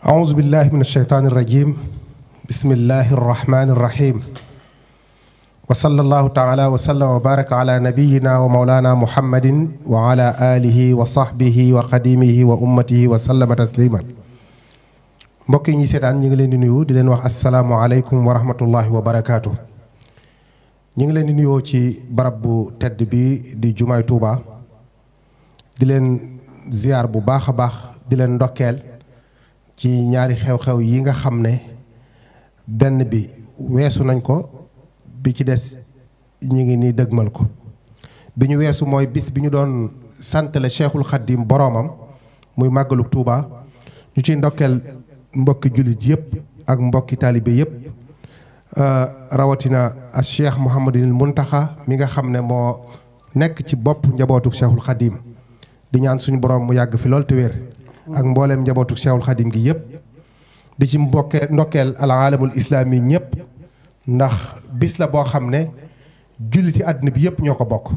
أعوذ بالله من الشيطان الرجيم بسم الله الرحمن الرحيم وصلى الله تعالى وسلم وبارك على نبينا ومولانا محمد وعلى آله وصحبه وقديمه وأمته وسلم تسليما mbokk yi ñi seetaan ñi ngi leen di nuyu di leen wax assalaamu alaykum wa rahmatullahi wa barakaatu. ñi ngi leen di nuyoo ci barab bu tedd bi di jumaay Touba di leen ziar bu baax a baax di leen ndokkeel ci ñaari xew-xew yi nga xam ne benn bi weesu nañ ko bi ci des ñi ngi nii dëgmal ko. bi ñu weesu mooy bis bi ñu doon santale Cheikhul Khadim boroomam muy màggalug Touba ñu ciy ndokkeel mbokki jullit yëpp ak mbokki taalibe yëpp rawatina ak Cheikh Mouhamadul Muntaxa mi nga xam ne moo nekk ci bopp njabootu Cheikhul Khadim di ñaan suñu borom mu yàgg fi lool te wér ak mbooleem njabootu Cheikhul Khadim gi yëpp di ci ndokkeel al aalamul islaami ñëpp ndax bis la boo xam ne julliti àdduna bi yëpp ñoo ko bokk.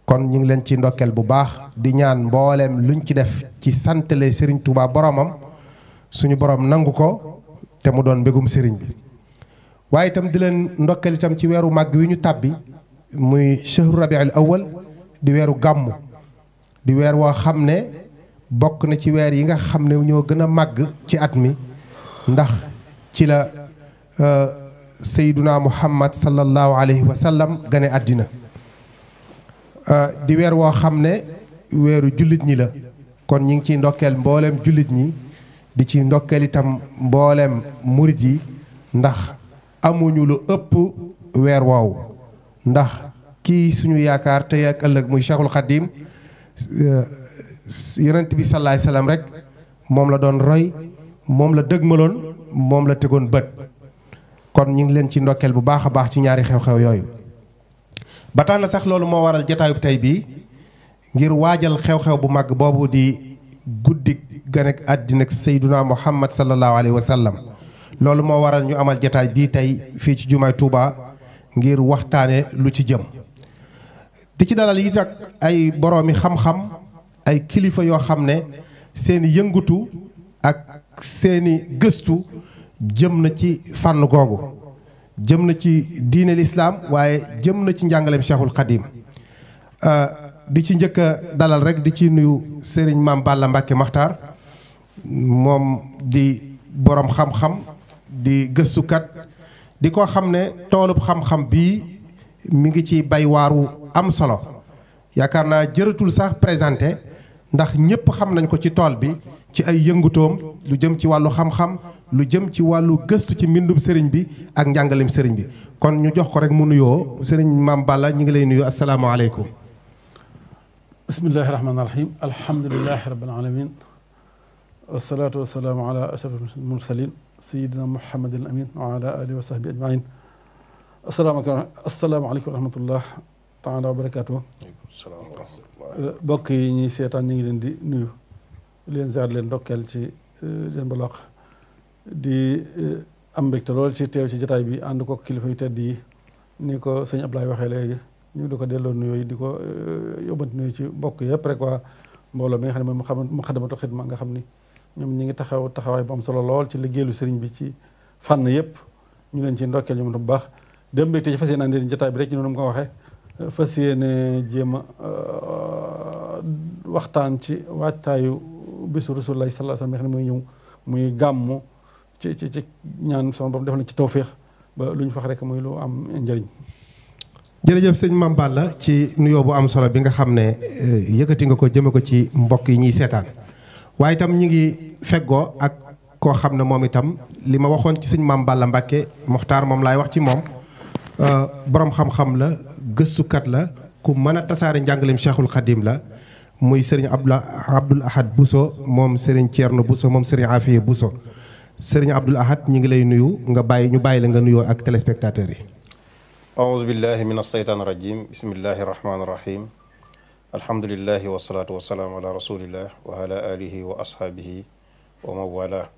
kon ñu ngi leen ci ndokkeel bu baax di ñaan mbooleem luñ ci def ci santale Serigne Touba boromam suñu borom nangu ko te mu doon mbégum sëriñ bi. waaye itam di leen ndokkeel itam ci weeru màgg wi ñu tàbbi muy shahru rabiul awwal di weeru gàmmu di weer woo xam ne bokk na ci weer yi nga xam ne ñoo gën a màgg ci at mi ndax ci la sayduna muhammad sallallahu alayhi wa sallam gane àddina di weer woo xam ne weeru jullit ñi la. kon ñi ngi ciy ndokkeel mbooleem jullit ñi di ci ndokkeel itam mbooleem murit yi ndax amuñu lu ëpp weer woowu ndax kii suñu yaakaar tey ak ëllëg muy Cheikhul Khadim yonent bi salaay salaam rek moom la doon roy moom la dëgmaloon moom la tegoon bët. kon ñu ngi leen ci ndokkeel bu baax a baax ci ñaari xew-xew yooyu. ba tax na sax loolu moo waral jataayub tey bii ngir waajal xew-xew bu mag boobu di guddi ganek àddina ak sayduna muhammad sallallahu alayhi wa sallam. loolu moo waral ñu amal jataay bii tey fii ci jumaay Touba ngir waxtaane lu ci jëm. di ci dalal yi nag ay boroomi xam-xam ay kilifa yoo xam ne seeni yëngutu ak seeni gëstu jëm na ci fànn googu jëm na ci diine lislaam waaye jëm na ci njàngaleem Cheikhul Khadim di ci njëkk a dalal rek di ci nuyu Serigne Mame Balla Mbacke Makhtar moom di boroom xam-xam di gëstukat di ko xam ne toolub xam-xam bii mi ngi ci bay waaru am solo yaakaar naa jëratul sax présenté ndax ñëpp xam nañ ko ci tool bi ci ay yëngutoom lu jëm ci wàllu xam-xam lu jëm ci wàllu gëstu ci mbindum sëriñ bi ak njàngaleem sëriñ bi. kon ñu jox ko rek mu nuyoo sëriñ Mame Balla ñu ngi lay nuyu asalaamaaleykum. bismillahi rahmaani rahim alhamdulilahi rabbil alamin wasalaatu wasalaamu ala ashrafil mursalin sayidina muhammadin amin wa ala alihi wa sahbi ajmain asalaamaaleykum wa rahmatullah taala wa barakatuh. bokk yi ñuy seetaan ñu ngi leen di nuyu leen ziar leen ndokkeel ci leen balaax di am mbégte lool ci teew ci jataay bi ànd ko kilifa yu tedd yi ni ko sëñ Ablaye waxee léegi ñu di ko delloo nuyoo yi di ko yóbbanti nuyu ci mbokk yëpp rek waa mbooloo mi nga xam ne mooy Muxaddamatul Xidma nga xam ni ñoom ñi ngi taxawaay bu am solo lool ci liggéeyu sëriñ bi ci fànn yëpp ñu leen ci ndokkeel ñoom bu baax dem mbégte ci fas yéene andi jataay bi rek ñu noonu mu ko waxee fas yéene jéem a waxtaan ci waajtaayu bisu Rasulullaahi sallallaahu alayhi wa sallam xam ne mooy ñëw muy gàmmu ci ñaan sama borom def na ci tawféex ba lu ñu wax rek muy lu am njëriñ. jërëjëf sëñ Mame Balla ci nuyoo bu am solo bi nga xam ne yëkkati nga ko jëme ko ci mbokk yi ñuy seetaan waaye itam ñi ngi feggoo ak koo xam ne moom itam li ma waxoon ci sëñ Mame Balla Mbacke Mokhtar moom laay wax ci moom borom xam-xam la gëstukat la ku mën a tasaare njàngaleem Cheikhul Khadim la muy sëriñ Abdoul Ahad Bousso moom sëriñ Thierno Bousso moom sëriñ Afiye Bousso sëriñ Abdoul Ahad ñi ngi lay nuyu ñu bàyyi la nga nuyoo ak téléspectateurs yi. aouzu billahi min alsheytaan irajim bismillahi irrahmani irrahim alhamdulilahi wasalaatu wasalaamu ala rasulillah wa ala alihi wa ashaabihi wa mawala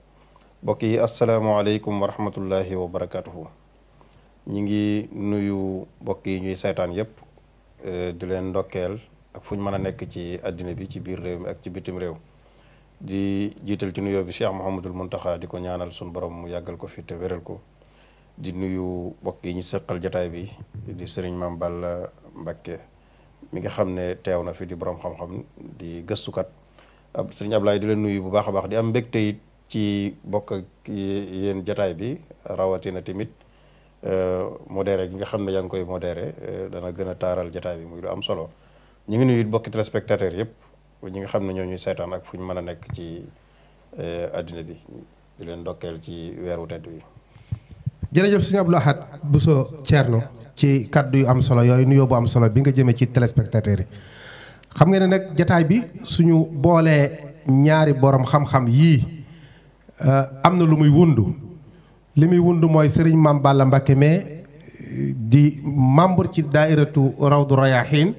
mbokk yi asalaamualeykum wa rahmatullahi wa barakatuhu ñi ngi nuyu mbokk yi ñuy seetaan yépp di leen ndokkeel ak fu ñu mën a nekk ci àddina bi ci biir réew mi ak ci bitim réew di jiital ci nuyoo bi Cheikh Mouhamadul Mountakha di ko ñaanal suñu borom mu yàggal ko fi te wéral ko di nuyu mbokk yi ñu seqal jataay bi di sëriñ Mame Balla Mbacké mi nga xam ne teew na fi di borom xam-xam di gëstukat sëriñ Ablaye di leen nuyu bu baax a baax di am mbégte it ci bokk ak yéen jataay bi rawatina tamit modéré gi nga xam ne yaa ngi koy modéré dana gën a taaral jataay bi muy lu am solo ñu ngi nuyu it bokki téléspectateurs yëpp ñi nga xam ne ñoo ñuy seetaan ak fu ñu mën a nekk ci àddina bi di leen ndokkeel ci weeru tedd bi. jërëjëf sëñ Abdou Lahad Bousso Thierno ci kaddu yu am solo yooyu nuyoo bu am solo bi nga jëmee ci téléspectateurs yi xam nga ne nag jataay bi suñu boolee ñaari borom xam-xam yii am na lu muy wundu li muy wundu mooy sëriñ Mame Balla Mbacké mais di membre ci daairatu Rawdu Rayaahiin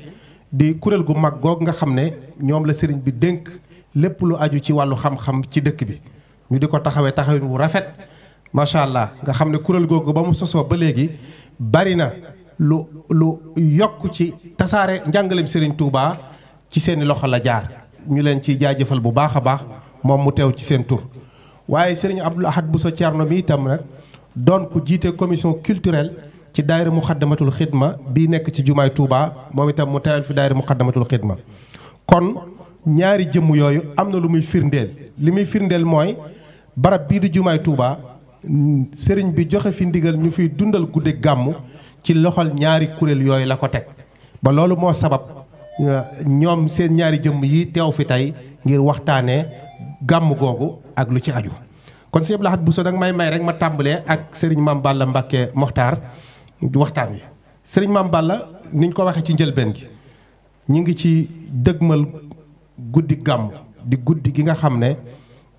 di kuréel gu mag goog nga xam ne ñoom la sëriñ bi dénk lépp lu aju ci wàllu xam-xam ci dëkk bi ñu di ko taxawin wu rafet macha allah nga xam ne kuréel googu ba mu sosoo ba léegi bari na lu yokk ci tasaare njàngaleem sëriñ Touba ci seeni loxo la jaar ñu leen ciy jaajëfal bu baax a baax moom mu teew ci seen tur waaye sëriñ Abdou Lahad Bousso Thierno mi itam nag doon ku jiite commission culturelle ci daayira Muxaddamatul Xidma bii nekk ci jumaay Touba moom itam mu teewal fi daayira Muxaddamatul Xidma kon ñaari jëmm yooyu am na lu muy firndeel li muy firndeel mooy barab bii di jumaay Touba sëriñ bi joxe fi ndigal ñu fiy dundal guddi gàmmu ci loxol ñaari kuréel yooyu la ko teg ba loolu moo sabab ñoom seen ñaari jëmm yi teew fi tey ngir waxtaanee gàmm googu ak lu ci aju kon sëñ Abdou Lahad Bousso nag may rek ma tàmbalee ak sëriñ Mame Balla Mbacké Mokhtar waxtaan wi sëriñ Mame Balla niñ ko waxee ci njëlbeen gi ñu ngi ci dëgmal guddi gàmm di guddi gi nga xam ne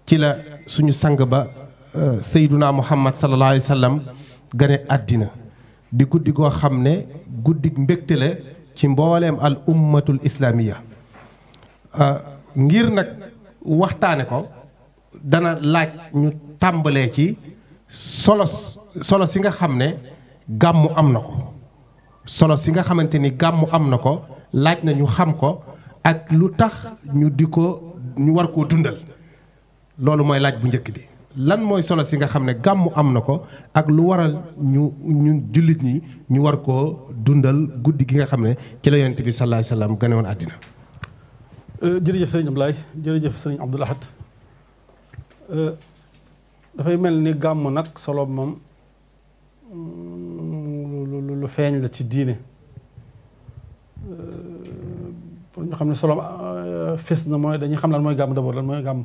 ci la suñu sang ba Seyduna Muhammad sallallahu alayhi wa sallam gane àddina di guddi goo xam ne guddi mbégte la ci mbooleem al ummatul islamiya ngir nag waxtaane ko dana laaj ñu tàmbalee ci solo si nga xam ne gàmmu am na ko solo si nga xamante ni gàmmu am na ko laaj na ñu xam ko ak lu tax ñu war koo dundal loolu mooy laaj bu njëkk bi lan mooy solo si nga xam ne gàmmu am na ko ak lu waral ñu jullit ñi ñu war koo dundal guddi gi nga xam ne ci la yonent bi sallallahu alayhi wasallam gane woon àddina. jërëjëf sëriñ Ablaye jërëjëf sëriñ Abdou Lahad dafay mel ni gàmmu nag solo moom lu feeñ la ci diine pour ñu xam ne solo fes na mooy dañuy xam lan mooy gàmmu d'abord lan mooy gàmmu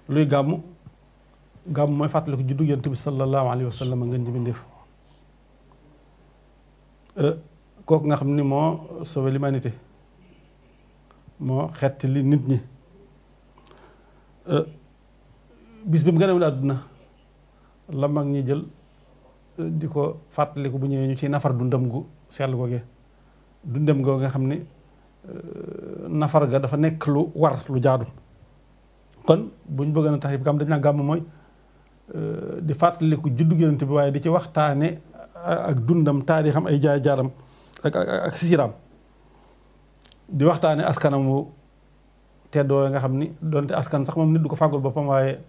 luy gàmmu mooy fàttaliku juddu Yonent bi sallallahu alayhi wa sallam ngeen ji bindeef kooku nga xam ni moo sauvé l'humanité moo xetti li nit ñi bis bi mu gënewul àdduna la mag ñi jël di ko fàttaliku bu ñëwee ñu ciy nafar dundam gu sell googee dundam googu nga xam ni nafar ga dafa nekk lu war lu jaadu kon buñ bëgg na tax yi dañ naa gàmm mooy di fàttaliku juddu Yonent bi waaye di ci waxtaane ak dundam taarixam ay jaar-jaaram ak siiraam di waxtaane askanam wu teddoo nga xam ni doonte askan sax moom nit du ko fàggul boppam waaye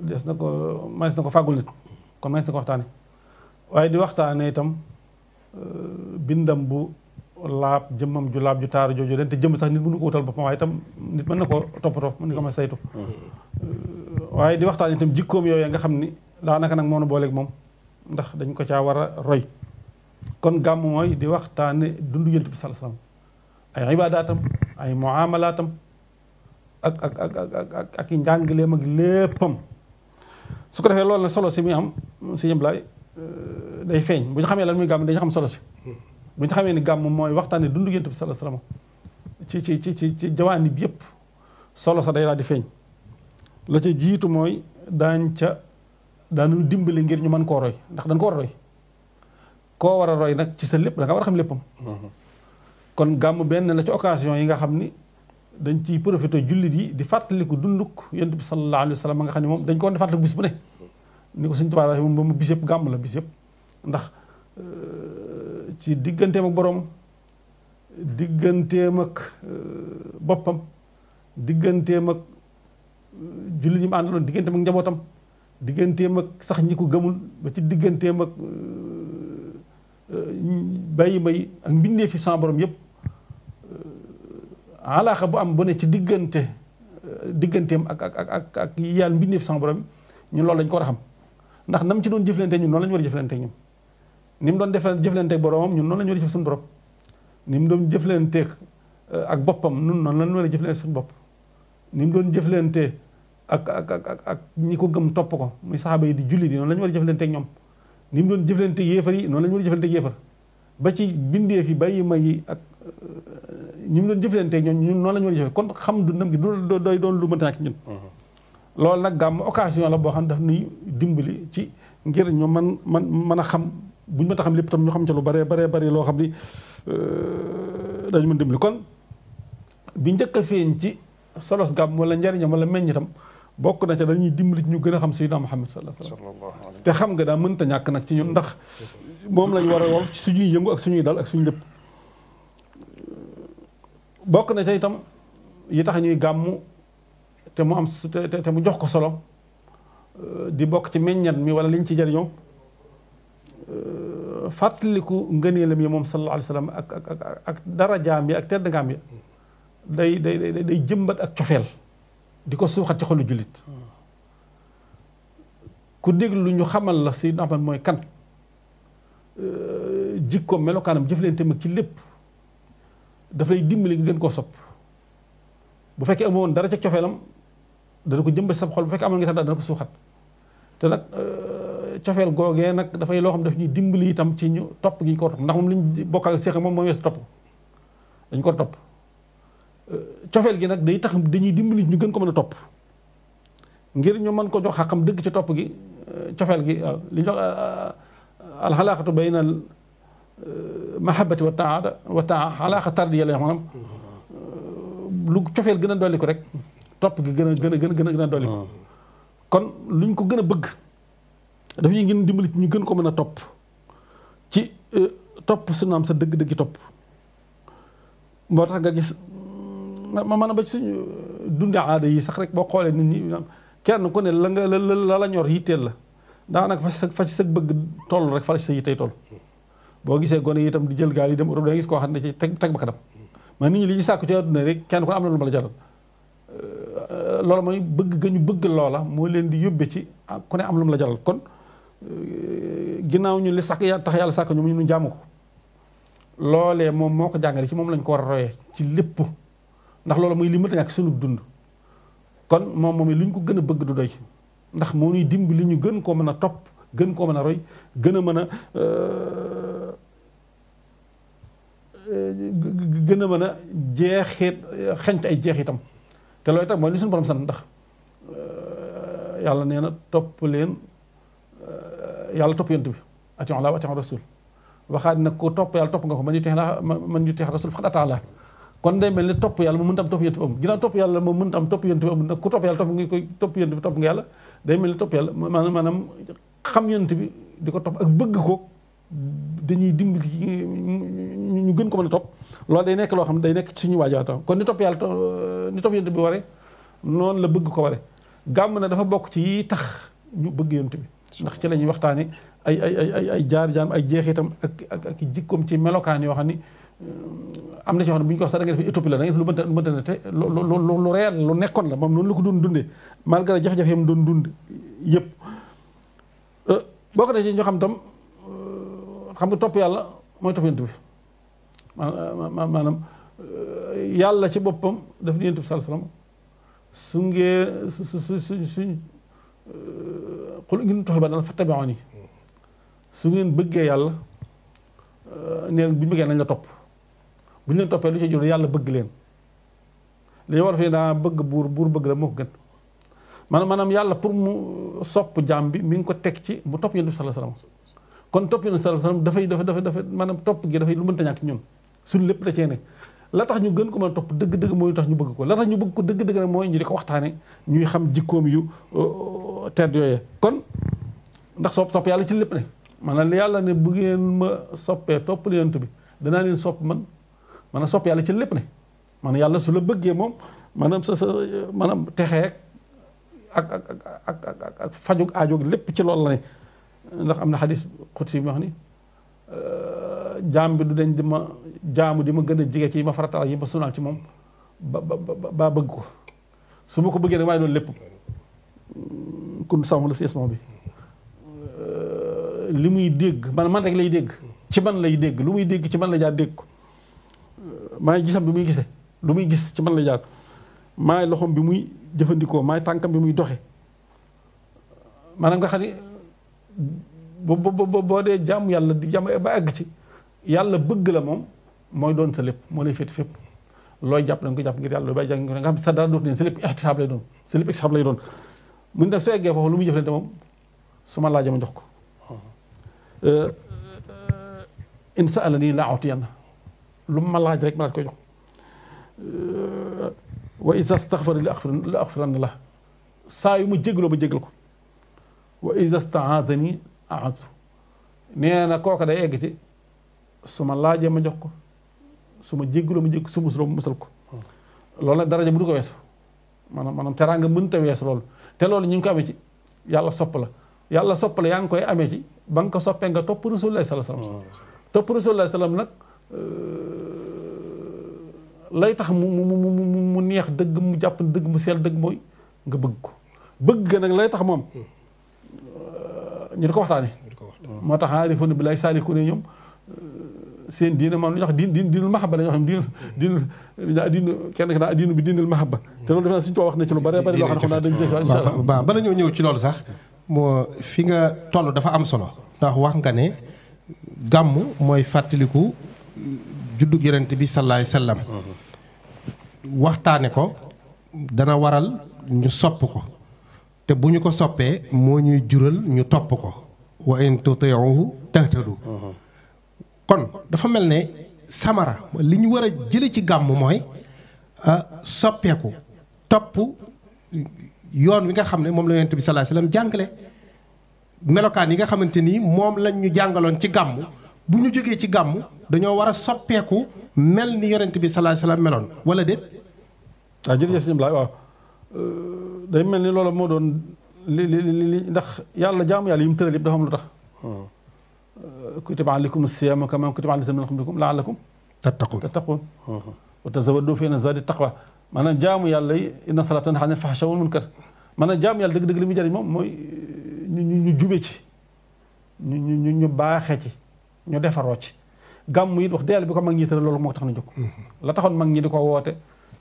manees na ko fàggul nit kon manees na ko waxtaane waaye di waxtaane itam bindam bu laab jëmmam ju laab ju taaru jooju leen te jëmm sax nit mënu ko wutal boppam waaye itam nit mën na ko toppatoo mën na ko ma saytu waaye di waxtaan itam jikkoom yooyu nga xam ni daanaka nag moo nu booleeg moom ndax dañ ko caa war a roy kon gàmm mooy di waxtaane dundu Yonent bi sallallahu alayhi wasallam ay ibaadaatam ay muamalaatam ak i njàngaleem ak léppam su ko defee loolu la solo si muy am si yëmblaay day feeñ bu ñu xamee lan muy gàmm dañu xam solo si bu ñu xamee ni gàmm mooy waxtaane dundu Yonent bi sallallahu alayhi wasallam ci jawaani bi yëpp solo sa day daal di feeñ la ca jiitu mooy daanu dimbali ngir ñu mën koo roy ndax dañ ko war a roy koo war a roy nag ci sa lépp da nga war a xam léppam kon gàmm benn la ci occasion yi nga xam ni dañ ciy profité jullit yi di fàttaliku dunduk Yonent bi sallallahu alayhi wa sallam nga xam ne moom dañ ko woon di fàttaliku bis bu ne ni ko Sëñ Tuubaa moom ba mu bis yëpp gàmm la bis yëpp ndax ci digganteem ak borom digganteem ak boppam digganteem ak jullit yi mu àndaloon digganteem ak njabootam digganteem ak sax ñi ko gëmul ba ci digganteem ak bàyyi may ak mbindee fi sa borom yëpp alaaxa bu am bu ne ci digganteem ak yàlla mbindee fi sa borom ñun loolu lañ ko war a xam ndax nam ci doon jëflante ñun noonu la ñu war a jëflante ñun ni mu doon jëflanteeg boromam ñun noonu la ñu war a jëf suñu borom ni mu doon jëflanteeg ak boppam ñun noonu la ñu war a jëflante suñu bopp ni mu doon jëflante ak ñi ko gëm topp ko muy saxaaba yi di julli di noonu la ñu war a jëflanteeg ñoom ni mu doon jëflanteeg yéefar yi noonu la ñu war a jëflanteeg yéefar ba ci bindeef yi bàyyi ma yi ak ñi mu doon jëflanteeg ñun noonu la ñu war a jëflante kon xam dundam gi du doy doon lu mënta ñàkk ñun loolu nag gàmm occasion la boo xam ne daf nuy dimbali ci ngir ñu mën a xam buñu mënta xam lépp tam ñu xam ci lu bare loo xam ni dañu mën dimbali kon bi njëkk a feeñ ci solos gàmm wala njariñam wala meññitam bokk na ca dañuy dimbali ci ñu gën a xam Sayyidina Muhammad sallallahu alayhi wasallam te xam nga daa mënta ñàkk nag ci ñun ndax moom lañ war a wol ci suñuy yëngu ak suñuy dal ak suñu lépp bokk na ca itam yi tax ñuy gàmmu te mu am te mu jox ko solo di bokk ci meññat mi wala liñ ci jariñoo fàttaliku ngëneelam yi moom sallallahu alayhi wasallam ak darajaam yi ak tedd ngaam yi day jëmbat ak cofeel di ko suuxat ci xolu jullit ku déglu ñu xamal la Sayyidina Muhammad mooy kan jikkoom melokaanam jëflante mag ci lépp dafay dimbali nga gën koo sopp bu fekkee amoon dara ca cofeelam dana ko jëmbat sa xol bu fekkee amoon nga tax dana ko suuxat te nag cofeel googee nag dafay loo xam daf ñuy dimbali itam ci ñu topp gi ñu ko topp ndax moom li ñu bokk ak seex moom mooy weesu topp dañ ko topp cofeel gi nag day tax dañuy dimbali ñu gën ko mën a topp ngir ñu mën ko jox xaqam dëgg ci topp gi cofeel gi waaw li ñu wax alxalaaqatu bayna al mahabbati wa taa xalaaqa tardiya la maanaam lu cofeel gën a dolli ko rek topp gi gën a dolli ko kon luñ ko gën a bëgg daf ñuy gën dimbali ñu gën ko mën a topp ci topp sunnaam sa dëgg-dëggi topp moo tax nga gis ma ba ci suñu dunde aada yi sax rek boo xoolee nit ñi kenn ku ne la ñor yitteel la daanaka fa ci sa bëgg toll rek fa la ci sa yittey toll boo gisee gone yi itam di jël gaal yi dem Europe da nga gis koo xam ne ci teg ba kanam man nit ñi li ñu sàkku ci àdduna rek kenn ku ne am na lu ma la jaral loolu mooy bëgg ga ñu bëgg loola moo leen di yóbbe ci ku ne am lu mu la jaral kon ginnaaw ñu li sax tax yàlla sàkk ñu jaamu ko loolee moom moo ko jàngale ci moom lañ ko war a royee ci lépp ndax loolu muy li mënta ñàkk sunu dund kon moom lu ñu ko gën a bëgg du doy ndax moo ñuy dimbali ñu gën koo mën a topp gën koo mën a roy gën a mën a jeexit xeñt ay jeexitam te loolu itam mooy li suñu borom sant ndax yàlla nee na topp leen yàlla topp yonent bi atii'u llaaha wa atii'u rasuul waxaat nag ko topp yàlla topp nga ko man yutii'i rasuul faqad ataa llaah kon day mel ni topp yàlla moom mënut am topp yonent bi am ginnaaw topp yàlla moom mënut am topp yonent bi am nag ku topp yàlla topp nga koy topp yonent bi topp nga yàlla day mel ni topp yàlla maanaam xam yonent bi di ko topp ak bëgg ko dañuy dimbali ñu gën ko mën a topp loolu day nekk loo xam ne day nekk ci suñu waajaata kon ni topp yàlla ni topp yonent bi ware noonu la bëgg ko ware gàmm na dafa bokk ci yi tax ñu bëgg yonent bi ndax ci la ñuy waxtaane ay jaar jaam ay jeexitam ak jikkoom ci melokaan yoo xam ni am na ci yoo xam ne bu ñu ko wax sax da nga def utopie la da nga def lu mënta ne te lu réel lu nekkoon la moom noonu la ko doon dundee malgré jafe-jafe yam doon dund yëpp boo ko defee ñoo xam tam xam nga topp yàlla mooy topp yonent bi maanaam yàlla ci boppam daf ni yonent bi sallallahu alayhi wasallam su ngeen suñ xul ngeen toxi ba dal fattabi'uni su ngeen bëggee yàlla neen bu ñu bëggee nañ la topp bu ñu leen toppee lu ci jur yàlla bëgg leen li ñu war a fi daa bëgg buur bëgg la moo ko gën maanaam yàlla pour mu sopp jaam bi mi ngi ko teg ci mu topp yonent bi sallallahu alayhi wasallam kon topp yonent bi sallallahu alayhi wasallam dafa maanaam topp gi dafay lu mënta ñàkk ñun suñu lépp da cee ne la tax ñu gën ko mën a topp dëgg-dëgg mooy tax ñu bëgg ko la tax ñu bëgg ko dëgg-dëgg nag mooy ñu di ko waxtaane ñuy xam jikkoom yu tedd yooyee kon ndax sopp yàlla ci lépp ne maanaam yàlla ne bu ngeen ma soppee topp yonent bi danaa leen sopp man maanaam sopp yàlla ci lépp ne maanaam yàlla su la bëggee moom maanaam maanaam texeek ak fajug aajoog lépp ci loolu la ne ndax am na xadis xudsi bi wax ni jaam bi du dañ di ma jaamu di ma gën a jege ci yi ma farataal yi ma sunnaal ci moom ba bëgg ko su ma ko bëggee rek waaye doon lépp kun sàmm la si esmo bi li muy dégg man rek lay dégg ci man lay dégg lu muy dégg ci man la jaar dégg ko maay gisam bi muy gisee lu muy gis ci man la jaar maay loxoom bi muy jëfandikoo maay tànkam bi muy doxe maanaam nga xam ni boo dee jàmm yàlla di jàmm ba àgg ci yàlla bëgg la moom mooy doon sa lépp moo lay féeti fépp looy jàpp da nga ko jàpp ngir yàlla looy bàyyi jàng nga xam sa dara dootu ne sa lépp ixtisaab lay doon sa lépp ixtisaab lay doon mun nag soo eggee foofu lu muy jëflante moom su ma laajee ma jox ko in sa'alanii la a'tiyanna lu ma laaj rek ma laaj koy jox wa iza staghfara la aghfiranna lahu saa yu ma jégaloo ma jégal ko wa iza sta'aadanii a'aadtu nee na kooka day egg ci su ma laajee ma jox ko su ma jégaloo ma jégg su musuloo ma musal ko loolu nag daraja bu du ko weesu maanaam teraanga mënta weesu loolu te loolu ñu ngi ko amee ci yàlla sopp la yaa ngi koy amee ci ba nga ko soppee nga topp Rasulullah sallallahu alayhi wasallam topp Rasulullah sallam nag lay tax mu neex dëgg mu jàpp dëgg mu seel dëgg mooy nga bëgg ko bëgg nag lay tax moom ñu di ko waxtaane moo tax aarifoon bi lay saaliku ne ñoom seen diine moom la ñuy wax diinul mahabba la ñuy wax diinu kenn ki naa diinu bi diinul mahabba te loolu defe naa suñu too wax na ci lu bare bari loo xam ne xam naa dañ insha Allah waaw bala ñoo ñëw ci loolu sax moo fi nga toll dafa am solo ndax wax nga ne gàmm mooy fàttaliku juddug yonent bi sallallahu alayhi wasallam waxtaane ko dana waral ñu sopp ko te bu ñu ko soppee moo ñuy jural ñu topp ko wa in tuti'uhu tahtadu kon dafa mel ne samara li ñu war a jële ci gàmm mooy soppeeku topp yoon wi nga xam ne moom la yonent bi sallallahu alayhi wasallam jàngale melokaan yi nga xamante ni moom lañ ñu jàngaloon ci gàmm bu ñu jógee ci gàmm dañoo war a soppeeku mel ni yonent bi sallallahu alayhi wasallam meloon wala déet. waaw jërëjëf sëñ Ablaye waaw day mel ni loolu moo doon li ndax yàlla jaamu yàlla yi mu tëral yëpp dafa am lu tax. kutiba alaykumu siyaamu kamaa kutiba alal laziina min qablikum la'allakum tattaquun wa tazawwadu fa inna zaadi taqwa maanaam jaamu yàlla yi inna salaata tanhaa anil fahshaa'i wal munkar maanaam jaamu yàlla dëgg-dëgg li muy jëriñ moom mooy ñu jube ci ñu baaxee ci ñu defaroo ci gàmm yi wax dëgg yàlla bi ko mag ñi tëral loolu moo tax na jóg la taxoon mag ñi di ko woote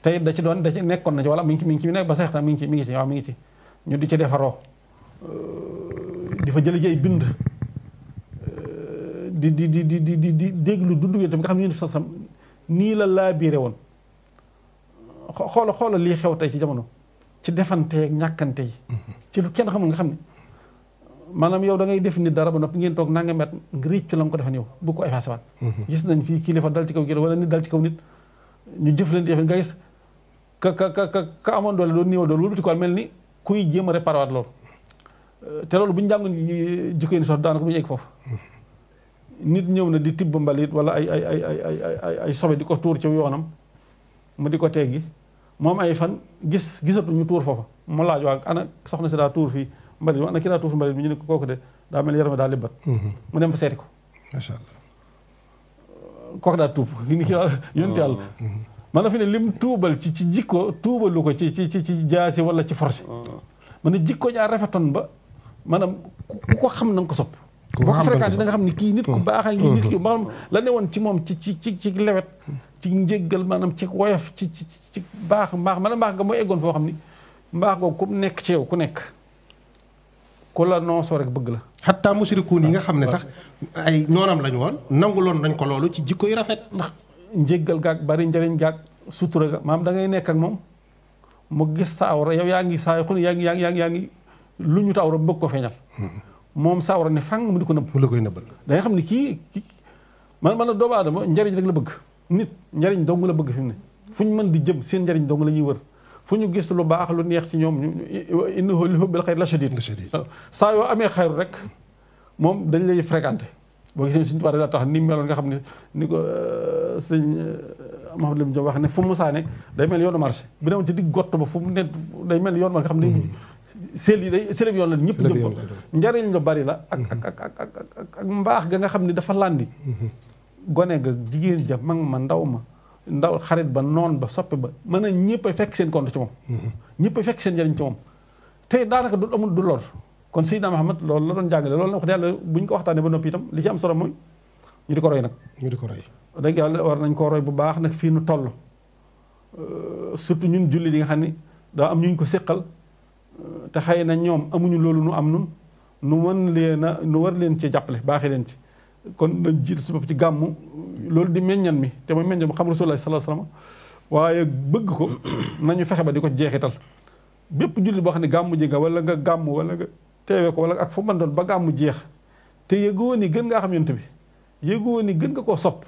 tey da ci nekkoon na ci wala mi ngi ci nekk ba sax tam mi ngi ci waaw mi ngi ci ñu di ci defaroo di fa jële ji ay bind di déglu dundu yi tam nga xam ne ñu sax sam nii la laa biire woon xoola lii xew tey ci jamono ci defanteeg ñàkkante yi ci lu kenn xamul nga xam ne maanaam yow da ngay def nit dara ba noppi ngeen toog nanga met nga réccu la nga ko defan yow bu ko effacé waat gis nañ fii kilifa dal ci kaw kilifa wala nit dal ci kaw nit ñu jëf leen def nga gis ka amoon doole doon néewal doole wëlbati ko mel ni kuy jéem a réparé waat loolu te loolu bu ñu jàngoon jikko ni sox daanaka bu ñu egg foofu nit ñëw na di tibb mbalit wala ay sobe di ko tuur ci yoonam mu di ko teggi moom ay fan gisatu ñu tuur foofa mu laaj waa ana soxna si daa tuur fii mbalit ana ki daa tuur fi mbalit bi ñu ne ko kooku de daa mel yaram daa libbat mu dem fa seeti ko macha Allah kooku daa tuub ni ki yonent yàlla maanaam fi ne lim tuubal ci jikko tuubalu ko ci jaasi wala ci forcé man ne jikko jaa rafetoon ba maanaam ku ko xam na nga ko sopp boo ko fréquenté da nga xam ni kii nit ku baax ngi nit ki maanaam la ne woon ci moom ci lewet ci njéggal maanaam ci woyof ci baax maanaam mbaax nga mooy eggoon foo xam ni mbaax googu ku nekk ci yow ku nekk ku la noosoo rek bëgg la xataa musirikuun yi nga xam ne sax ay noonam lañu woon nanguloon nañ ko loolu ci jikko yu rafet ndax njéggal gaag bari njëriñ gaag sutura ga maanaam da ngay nekk ak moom mu gis sa awra yow yaa ngi saa yu yaa ngi lu ñu ta awra bëgg ko feeñal moom sa awra ne fang mu di ko nëbb mu la koy nëbbal da nga xam ne kii man la doomu aadama njëriñ rek la bëgg nit njëriñ dong la bëgg fi mu ne fu ñu mën di jëm seen njëriñ dong la ñuy wër fu ñu gis lu baax lu neex ci ñoom innahu li hubbil xayri la shadiid saa yoo amee xayru rek moom dañ lay fréquenté boo gisee suñu tubaab la tax ni meloon nga xam ne ni ko sëñ Mahamad Lim Diop wax ne fu mu saane day mel yoonu marché bu demoon ci digg gott ba fu mu ne day mel yoon ma nga xam ne seel yi day séleb yoon la ñëpp jëm ko njariñ lu bari la ak mbaax ga nga xam ne dafa landi gone ga jigéen ja mag ma ndaw xarit ba noon ba soppe ba mën a ñëpp a fekk seen compte ci moom ñëpp a fekk seen njariñ ci moom te daanaka du amul du lor kon Seydina Muhammad loolu la doon jàngale loolu na wax yàlla bu ñu ko waxtaanee ba noppi itam li ci am solo mooy ñu di ko roy nag ñu di ko roy dëgg yàlla war nañ koo roy bu baax nag fii nu toll surtout ñun julli yi nga xam ni daa am ñu ko séqal te xëy na ñoom amuñu loolu nu am nun nu mën leen a nu war leen ci jàppale baaxee leen ci kon nañ jiit su bopp ci gàmmu loolu di meññan mi te mooy meññan mu xam Rasulullah sallallahu alayhi wasallam waaye bëgg ko nañu fexe ba di ko jeexital bépp jullit boo xam ne gàmmu ji nga wala nga gàmmu wala nga teewee ko wala ak fu mën doon ba gàmmu jeex te yëgoo ni gën ngaa xam yonent bi yëgoo ni gën nga koo sopp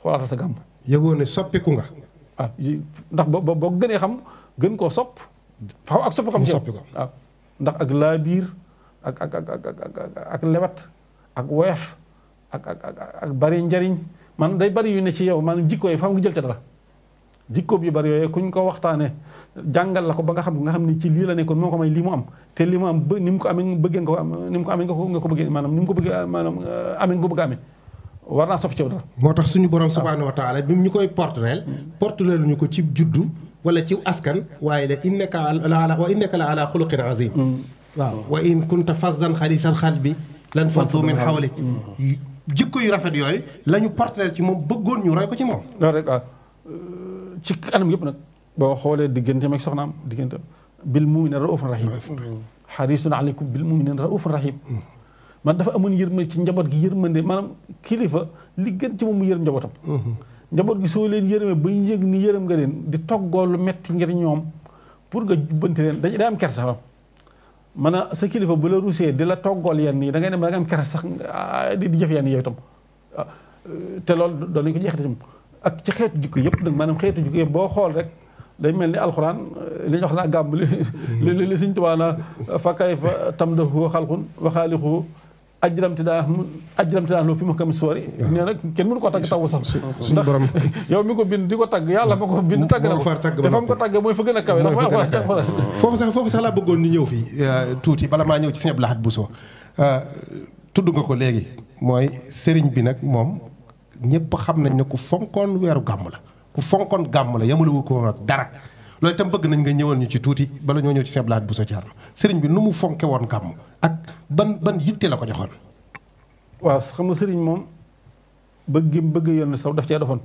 xoolaatal sa gàmmu yëgoo ne soppiku nga ndax boo gënee xam gën koo sopp faaw ak soppi xam ci waaw ndax ak laabiir ak lewat ak woyof ak bari njariñ man day bari yu ne ci yow maanaam jikko yi faaw nga jël ca dara jikko yu bari yooyu kuñ ko waxtaanee jàngal la ko ba nga xam ni ci lii la nekkoon moo ko may lii mu am te li mu am ni mu ko amee bëggee nga ko am ni mu ko amee nga ko bëggee maanaam ni mu ko bëggee maanaam amee nga ko bëgg a amee war naa soppi ci yow dara. moo tax suñu borom subhaanahu wa taala bi ñu koy porteel ñu ko ci juddu wala ci askan waaye la innaka la ala xuluqin azim waaw wa in kunta fazzan xalisal qalbi lan faddu min hawlik jikko yu rafet yooyu la ñu porteel ci moom bëggoon ñu roy ko ci moom. loolu rek ci anam yëpp nag boo xoolee diggante ak soxnaam diggante bil mu'minina raufun rahim harisun aleykum bil mu'minina raufun rahim man dafa amoon yërmande ci njaboot gi yërmande maanaam kilifa li gën ci moom mu yërëm njabootam njaboot gi soo leen yërëmee ba ñu yëg ni yërëm nga leen di toggoo lu metti ngir ñoom pour nga jubbanti leen day am kersa xam man a sa kilifa bu la rusee di la toggool yenn yi da ngay dem da nga am kersa sax di jëf yenn yow itam te loolu doon nañu ko jeexite tam ak ci xeetu jikko yëpp nag maanaam xeetu jikko yëpp boo xool rek day mel ni alxuraan li ñu wax naa gàmb li Sëñ Tuubaa na fa kayfa tamdahu xalqun wa xaaliquhu ajramti daa loo fi ma kam soori nee nag kenn mënu ko tagg taw sax ndax yow mi ko bind di ko tagg yàlla ma ko bind tagg na ko te fa mu ko tagg mooy fa gën a kawe foofu sax laa bëggoon ni ñëw fii tuuti bala maa ñëw ci Sëñ Abdou Lahad Bousso tudd nga ko léegi mooy sëriñ bi nag moom ñëpp xam nañ ne ku fonkoon weeru gàmm la ku fonkoon gàmm la yamulawu ko nag dara loolu itam bëgg nañ nga ñëwal ñu ci tuuti bala ñoo ñëw ci Sëñ Abdou Lahad Bousso Thierno sëriñ bi nu mu fonke woon gàmm ak ban yitte la ko joxoon. waaw xam nga sëriñ moom bëgg yoon saw daf cee defoon.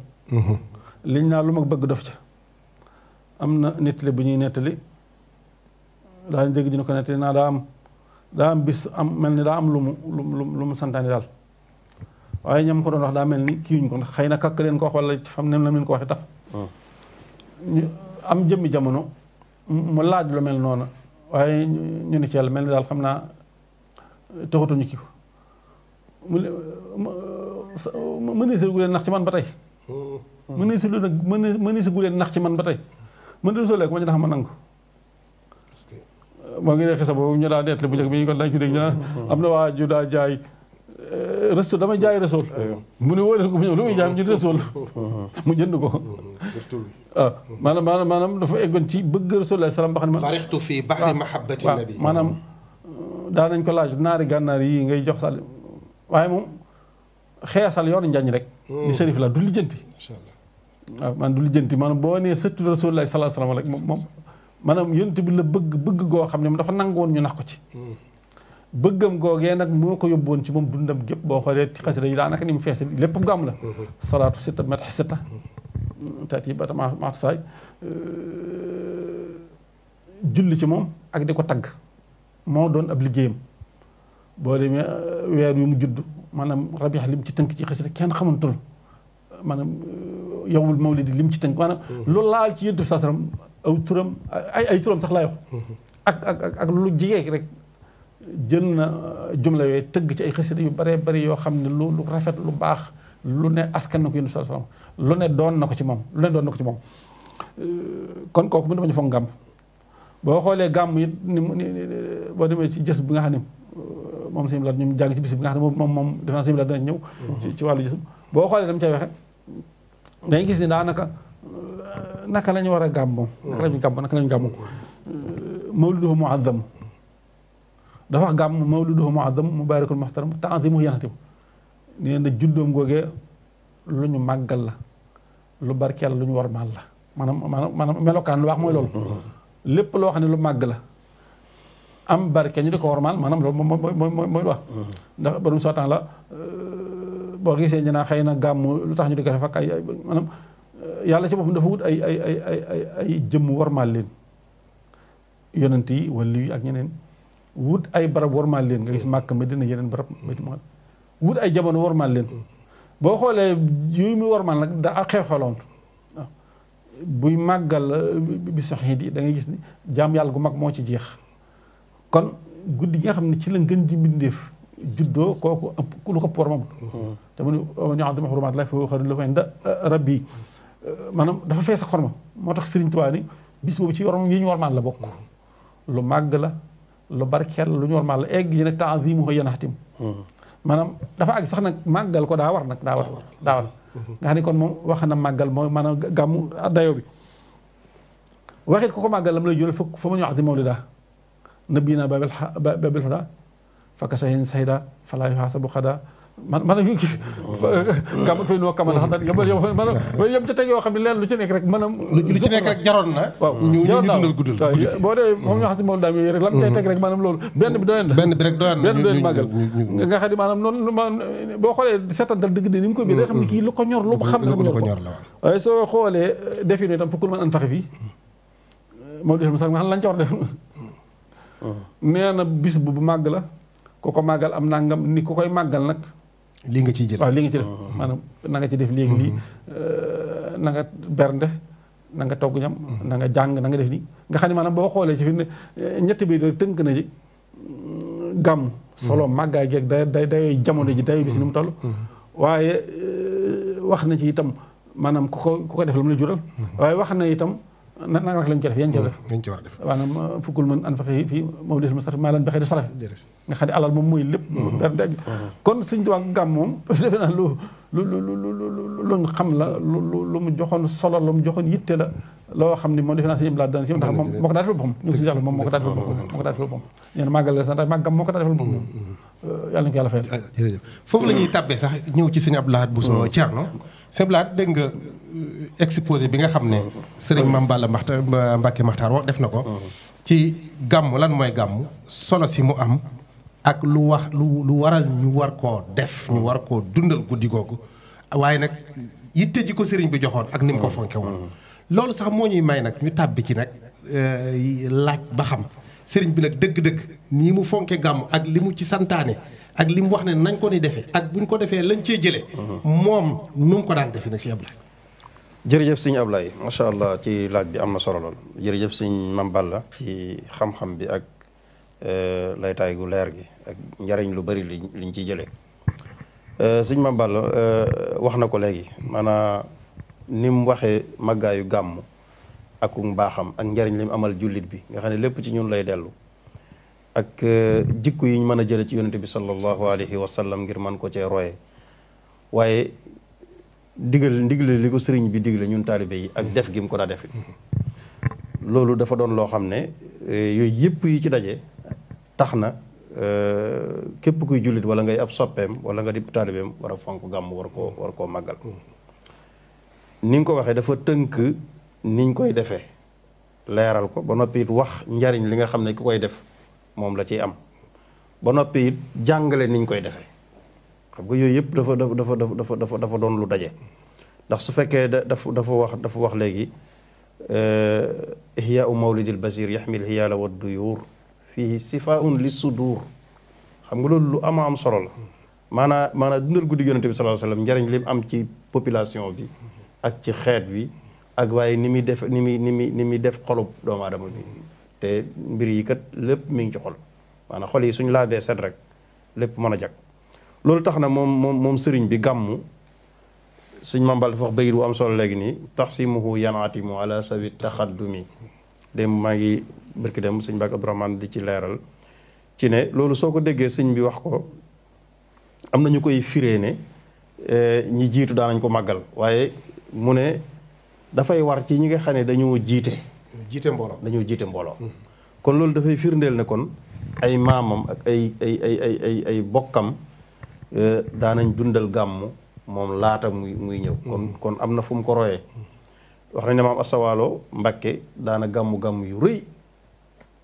liñ naa lu mag bëgg def ca. am na nettali bu ñuy nettali daa dégg ñu ne ko nettali naa daa am bis mel ni daa am lu mu santaane daal waaye ñam ko doon wax daa mel ni kii ñu ko ndax xëy na kakk leen ko wax wala fam nem la leen ko waxee tax. ñu am jëmmi jamono mu laaj lu mel noonu waaye ñu ne ci yàlla mel ni daal xam naa taxatuñu kii ko mëneesal gu leen nax ci man ba tey mëneesal gu leen nax ci man ba tey mën de solee ko ma ñu tax ma nangu moo ngi ne xisa boobu ñu daa nettali bu njëkk bi ñu ko dañ ko dégg ñu am na waa ju daa jaay resto damay jaay resool mu ne woo leen ko mu ñëw lu muy jaay ñu resool mu jënd ko waaw maanaam dafa eggoon ci bëgg Rasulullah salaam ba xam ne farixtu fii bahri mahabbati nabi maanaam daa nañ ko laaj naari gànnaar yi ngay jox sal waaye moom xeesal yoonu njañ rek ni sërif la du lijjanti waaw man du lijjanti maanaam boo nee sëttu Rasulullah sallallahu alayhi wasallam rek moom maanaam yonent bi la bëgg goo xam ne dafa nangoon ñu nax ko ci bëggam googee nag moo ko yóbboon ci moom dundam gépp boo xoolee ci xasida yi daanaka ni mu fees lépp gàmm la salaatu sitta matax sitta taati ba tama maatu saay julli ci moom ak di ko tagg moo doon ab liggéeyam boo demee weer yu mu judd maanaam rabiix lim ci tënk ci xasida kenn xamantul maanaam yowmul mawlidi lim ci tënk maanaam loolu laal ci yonent bi saa sallam aw turam ay turam sax laay wax ak lu jigee rek jël na jumla yooyu tëgg ci ay xasida yu bare bari yoo xam ne lu rafet lu baax lu ne askan na ko yonent bi saa sallam lu ne doon na ko ci moom kon kooku mu dama ñu foog gàmm boo xoolee gàmm it ni boo demee ci jës bi nga xam ne moom sëñ Bilal ñu jàng ci bis bi nga xam ne moom def naa sëñ Bilal dana ñëw ci wàllu jës boo xoolee dama cay waxe dañuy gis ni daanaka naka la ñu war a gàmmoo naka la ñu gàmmoo mawliduhu muazzam dafa wax gàmm mawliduhu muazzam mubarakul muhtaram ta'zimuhu yanatimu nee na juddoom googee lu ñu màggal la lu barkeel lu ñu warmaal la maanaam melokaan lu wax mooy loolu lépp loo xam ne lu màgg la am barke ñu di ko warmaal maanaam loolu mooy lu wax ndax borom soo temps la boo gisee ñu naa xëy na gàmm lu tax ñu di ko def ak ay maanaam yàlla ci boppam dafa wut ay jëmm warmaal leen yonent yi wala yi ak ñeneen wut ay barab warmaal leen nga gis Màkka Madina yeneen barab wut ay jamono warmaal leen boo xoolee yooyu muy warmaal nag da ak xew-xewoon waaw buy màggal bi soxit yi da ngay gis ni jaam yàlla gu mag moo ci jeex kon guddi gi nga xam ne ci la ngën ji mbindeef juddoo kooku ëpp lu ko por moom te mu ne ñu azim hurumaat laahi fa huwa xayrun lahu inda rabbi maanaam dafa fees ak xorma moo tax Sëriñ Tuubaa ni bis boobu ci yorom yi ñu warmaal la bokk lu màgg la lu barkeel lu ñu warmaal la egg yi nag ta'zimuhu yanahtim maanaam dafa àgg sax nag màggal ko daa war nga xam ne kon moom wax na màggal mooy maanaam gàmmu dayo bi waxit ko màggal lam lay jural fa ma ñu wax di mawlida nabiyina babil huda fakka sahin sayda fala yuhasabu xada maanaam yu gis gàmmu fay noo kamal xam maanaam yëm ca teg yoo xam ne leen lu ci nekk rek maanaam lu ci nekk rek jaroon na waaw ñu dundal guddul boo dee moom ñu wax si moom daam yooyu rek lan cay teg rek maanaam loolu benn bi doyoon màggal nga xam ne maanaam noonu boo xoolee seetantal dëgg de ni mu ko bi day xam ne kii lu ko ñor lu ko xam ne lu ko ñor la waaye soo xoolee defin itam fukkul man an faxe fii moom def sax nga xam lañ ca war def nee na bis bu màgg la ku ko màggal am nangam ni ku koy màggal nag lii nga ciy jël waaw lii nga ci def maanaam na nga ci def léegi lii na nga bernde na nga togg ñam na nga jàng na nga def nii nga xam ne maanaam boo xoolee ci fi ne ñetti bi tënk na ci gàmm solo màggaay geeg day jamono ji day bis ni mu toll waaye wax na ci itam maanaam ku ko def la mu la jural waaye wax na itam nag lañ ci def yañ ci war a def maanaam fukkul mën an faxe fii mawlidil mustafa maa leen baxee di saraf nga xam ne alal moom mooy lépp bernde kon Sëriñ Tuubaa gàmm moom defe naa luñ xam la lu mu joxoon solo lu mu joxoon yitte la loo xam ne moom defe naa Sëriñ Abdou Lahad daan ci ndax moom moo ko daa defal boppam ñu si moom moo ko daa defal boppam nee na màggal sant màggam moo ko daa defal boppam yàlla na ko yàlla fayal jërëjëf foofu la ñuy tàbbee sax ñëw ci Sëriñ Abdou Lahad Bousso Thierno Sëriñ Abdou Lahad dégg nga exposé bi nga xam ne Sëriñ Mame Balla Mbacké Makhtar wax def na ko ci gàmm lan mooy gàmm solo si mu am ak lu waral ñu war koo def ñu war koo dundal guddi googu waaye nag yitte ji ko sëriñ bi joxoon ak ni mu ko fonke woon loolu sax moo ñuy may nag ñu tàbbi ci nag laaj ba xam sëriñ bi nag dëgg-dëgg nii mu fonke gàmm ak li mu ci santaane ak li mu wax ne nañ ko ni defee ak buñ ko defee lañ cee jëlee moom nu mu ko daan defee nag si Ablaye jërëjëf sëñ Ablaye macha allah ci laaj bi am na solo lool jërëjëf sëñ Mame Balla ci xam-xam bi ak laytaay gu leer gi ak njariñ lu bari liñ ciy jëlee sëñ Mame Balla wax na ko léegi maanaam ni mu waxee màggaayu gàmm ak mbaaxam ak njariñ li mu amal jullit bi nga xam ne lépp ci ñun lay dellu ak jikko yi ñu mën a jële ci yonente bi sallallahu alayhi wa sallam ngir mën ko cee roye waaye ndigle li ko sëriñ bi digle ñun taalibe yi ak def gi mu ko daa def loolu dafa doon loo xam ne yooyu yëpp yi ci daje tax na képp kuy jullit wala ngay ab soppeem wala nga di taalibeem war a fonk gàmm war koo màggal ni nga ko waxee dafa tënk niñ koy defee leeral ko ba noppi it wax njariñ li nga xam ne ku koy def moom la ciy am ba noppi it jàngale niñ koy defee xam nga yooyu yëpp dafa doon lu daje ndax su fekkee dafa wax léegi ihyaau mawlidil basir yaxmil hiyaala wa duyuur fihi sifaun li sudur xam nga loolu lu am solo la maanaa dundal guddi yonente bi sallallahu alayhi wasallam njariñ li am ci population bi ak ci xeet bi ak waaye ni muy def xolub doomu aadama bi te mbir yi kat lépp mi ngi ci xol maanaam xol yi suñu laabee set rek lépp mën a jag loolu tax na moom sëriñ bi gàmmu sëñ Mame Balla dafa wax bayit bu am solo léegi nii taxsimuhu yanaatimu ala sawi taxaddumi dem maa ngi barki dem sëñ Mbàkke Abdourahmane di ci leeral ci ne loolu soo ko déggee sëñ bi wax ko am na ñu koy firee ne ñi jiitu daanañ ko màggal waaye mu ne dafay war ci ñi nga xam ne dañoo jiite dañoo jiite mbooloo kon loolu dafay firndeel ne kon ay maamam ak ay bokkam daanañ dundal gàmmu moom laata muy ñëw kon am na fu mu ko royee wax nañ ne maam Asawaalo Mbakke daana gàmmu yu rëy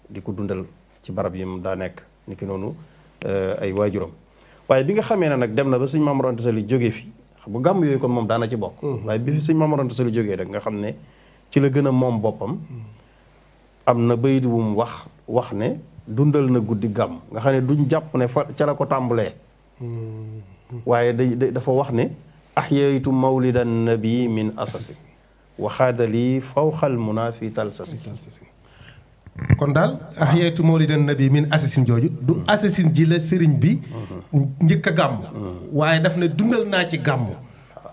di ko dundal ci barab yi mu daa nekk ni ki noonu ay waajuram waaye bi nga xamee ne nag dem na ba sëñ Maam Mor Anta Sali jógee fi xam nga gàmm yooyu kon moom daana ci bokk waaye bi fi sëñ Maam Mor Anta Sali jógee rek nga xam ne ci la gën a moom boppam am na bayit wu mu wax ne dundal na guddi gàmm nga xam ne duñ jàpp ne fa ca la ko tàmbalee waaye dafa wax ne ahyaytu mawlidan nabi min asasi waxaada lii fawxal muna fi talsasi kon daal ahyaytu mawlidan nabi min asasin jooju du asasin ji la sëriñ bi njëkk a gàmm waaye daf ne dundal naa ci gàmm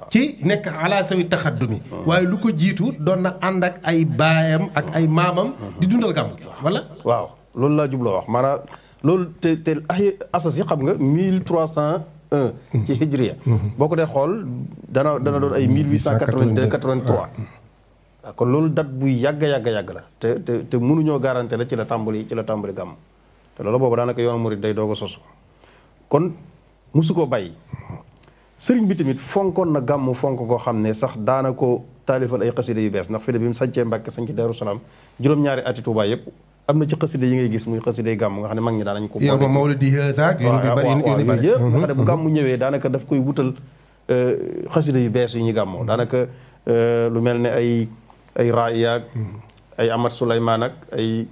ci nekk ala sawi taxaddumi waaye lu ko jiitu doon na ànd ak ay baayam ak ay maamam di dundal gàmm gi wala waaw loolu laa jubloo wax maanaam loolu te ay asas yi xam nga 1301 ci hijriya boo ko dee xool dana doon ay 1882 83 waaw kon loolu date buy yàgg la te mënuñoo garanté la ci la tàmbali gàmm te loolu boobu daanaka yoonu murid day doog a sosu kon musu koo bàyyi sëriñ bi tamit fonkoon na gàmm fonk koo xam ne sax daana ko taalifal ay xasida yu bees ndax fi de bi mu sañcee Mbàkke sañci Daaru Salaam juróom-ñaari ati Tuubaa yëpp am na ci xasida yi ngay gis muy xasida gàmm nga xam ne mag ñi daanañ ko yow ma mawlidi haazaak yooyu yëpp nga xam ne bu gàmm ñëwee daanaka daf koy wutal xasida yu bees yu ñu gàmmoo daanaka lu mel ne ay Raayaak ay Amat Suleymaan ak ay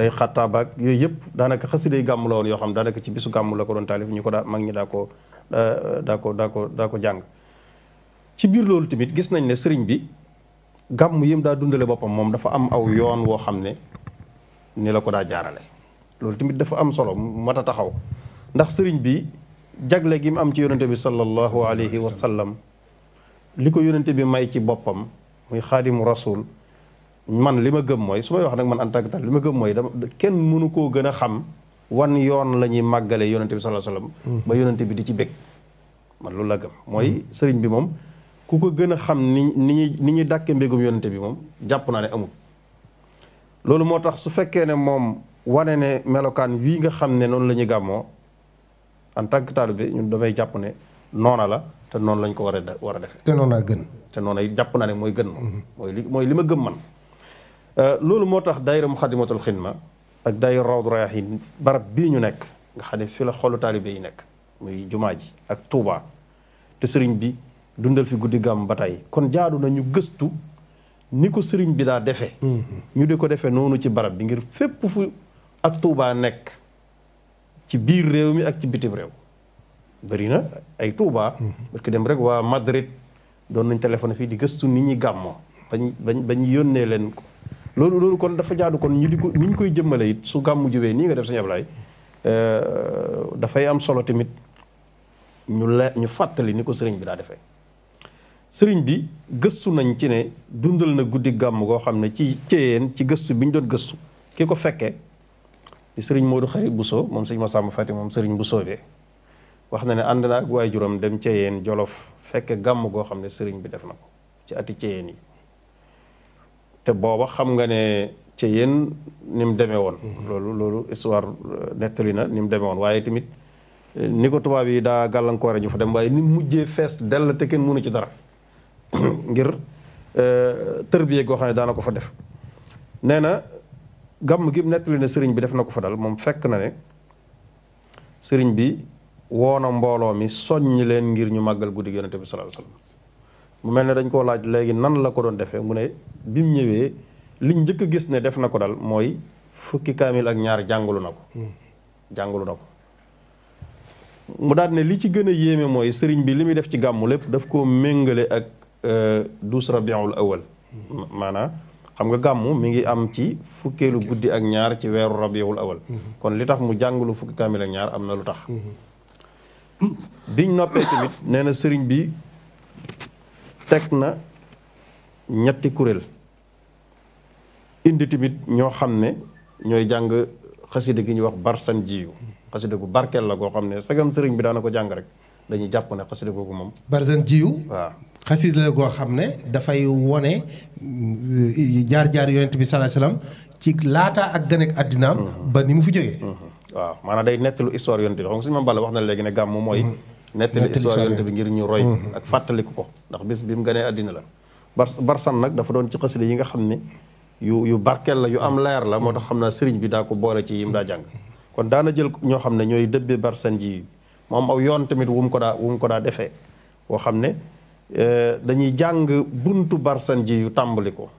Xattaab ak yooyu yëpp daanaka xasida yi gàmm la woon yoo xam daanaka ci bisu gàmm la ko doon taalif ñu ko daa mag ñi daa ko jàng ci biir loolu tamit gis nañ ne sëriñ bi gàmm yim daa dundale boppam moom dafa am aw yoon woo xam ne ni la ko daa jaarale loolu tamit dafa am solo mat a taxaw ndax sëriñ bi jagle gi mu am ci yonente bi sallallahu alayhi wa sallam li ko yonente bi may ci boppam muy xaadimu rasul man li ma gëm mooy su may wax nag man en tant que tel li ma gëm mooy kenn mënu koo gën a xam wan yoon la ñuy màggale yonente bi sallallahu alayhi wa sallam ba yonente bi di ci bég man loolu la gëm mooy sëriñ bi moom ku ko gën a xam ni ñuy dàkke mbégum yonente bi moom jàpp naa ne amul loolu moo tax su fekkee ne moom wane ne melokaan wii nga xam ne noonu la ñuy gàmmoo en tant que taalibe ñun damay jàpp ne noona la te noonu lañ ko war a defe te noona gën te noona jàpp naa ne mooy gën mooy li ma gëm man loolu moo tax daayira Muxaddamatul Xidma ak daayira Rawdu Rayaahiin barab bii ñu nekk nga xam ne fi la xolu taalibe yi nekk muy jumaa ji ak Tuubaa te sëriñ bi dundal fi guddi gàmm ba tey kon jaadu na ñu gëstu ni ko sëriñ bi daa defee ñu di ko defee noonu ci barab bi ngir fépp fu ak Tuubaa nekk ci biir réew mi ak ci bitim réew bëri na ay Tuubaa parce que dem rek waa Madrid doon nañ téléphoné fii di gëstu nit ñi gàmmoo bañ yónnee leen ko loolu kon dafa jaadu kon ñu ñu koy jëmmale it su gàmmu jëwee nii nga def Sëñ Ablaay dafay am solo tamit ñu fàttali ni ko sëriñ bi daa defee sëriñ bi gëstu nañ ci ne dundal na guddi gàmm goo xam ne ci Ceyeen ci gëstu bi ñu doon gëstu ki ko fekkee di sëriñ Modou Xari Bousso moom sëñ Massamba Fati moom sëriñ Bousso bi wax na ne ànd na ak waajuram dem Ceyeen Jolof fekke gàmm goo xam ne sëriñ bi def na ko ci ati Ceyeen yi te booba xam nga ne Ceyeen ni mu demee woon loolu histoire nettali na ni mu demee woon waaye tamit ni ko tubaab yi daa gàllankoore ñu fa dem waaye ni mujjee fees dell te kenn mënu ci dara ngir tërbiye goo xam ne daana ko fa def nee na gàmm gi nettali ne sëriñ bi def na ko fa dal moom fekk na ne sëriñ bi woona mbooloo mi soññ leen ngir ñu màggal guddi yonente bi sallallahu alayhi wasallam mu mel ne dañ koo laaj léegi nan la ko doon defee mu ne bi mu ñëwee liñ njëkk a gis ne def na ko dal mooy fukki kaamil ak ñaar jàngulu na ko mu daal ne li ci gën a yéeme mooy sëriñ bi li muy def ci gàmmu lépp daf koo méngale ak 12 rabiul awal maanaam xam nga gàmmu mi ngi am ci fukkeelu guddi ak ñaar ci weeru rabiul awal kon li tax mu jàngulu fukki kaamil ak ñaar am na lu tax biñ noppee tamit nee na sëriñ bi teg na ñetti kuréel indi tamit ñoo xam ne ñooy jàng xasida gi ñuy wax barsan jiyu xasida gu barkeel la goo xam ne sagam sëriñ bi daana ko jàng rek dañuy jàpp ne xasida googu moom barsan jiyu waaw xasida la goo xam ne dafay wone jaar-jaar yonent bi sallallahu alayhi wasallam ci laata ak gën ak àddinaam ba ni mu fi jógee. waaw maanaam day nettalu histoire yonent bi xam nga suñu Mame Balla wax na léegi ne gàmm mooy nettali histoire yonent bi ngir ñu roy ak fàttaliku ko ndax bis bi mu gënee àddina la barsan nag dafa doon ci xasida yi nga xam ne yu barkeel la yu am leer la moo tax xam naa sëriñ bi daa ko boole ci yim daa jàng kon daana jël ñoo xam ne ñooy dëbbee barsan ji mu am aw yoon tamit wu mu ko daa defee woo xam ne dañuy jàng buntu barsan ji yu tàmbali ko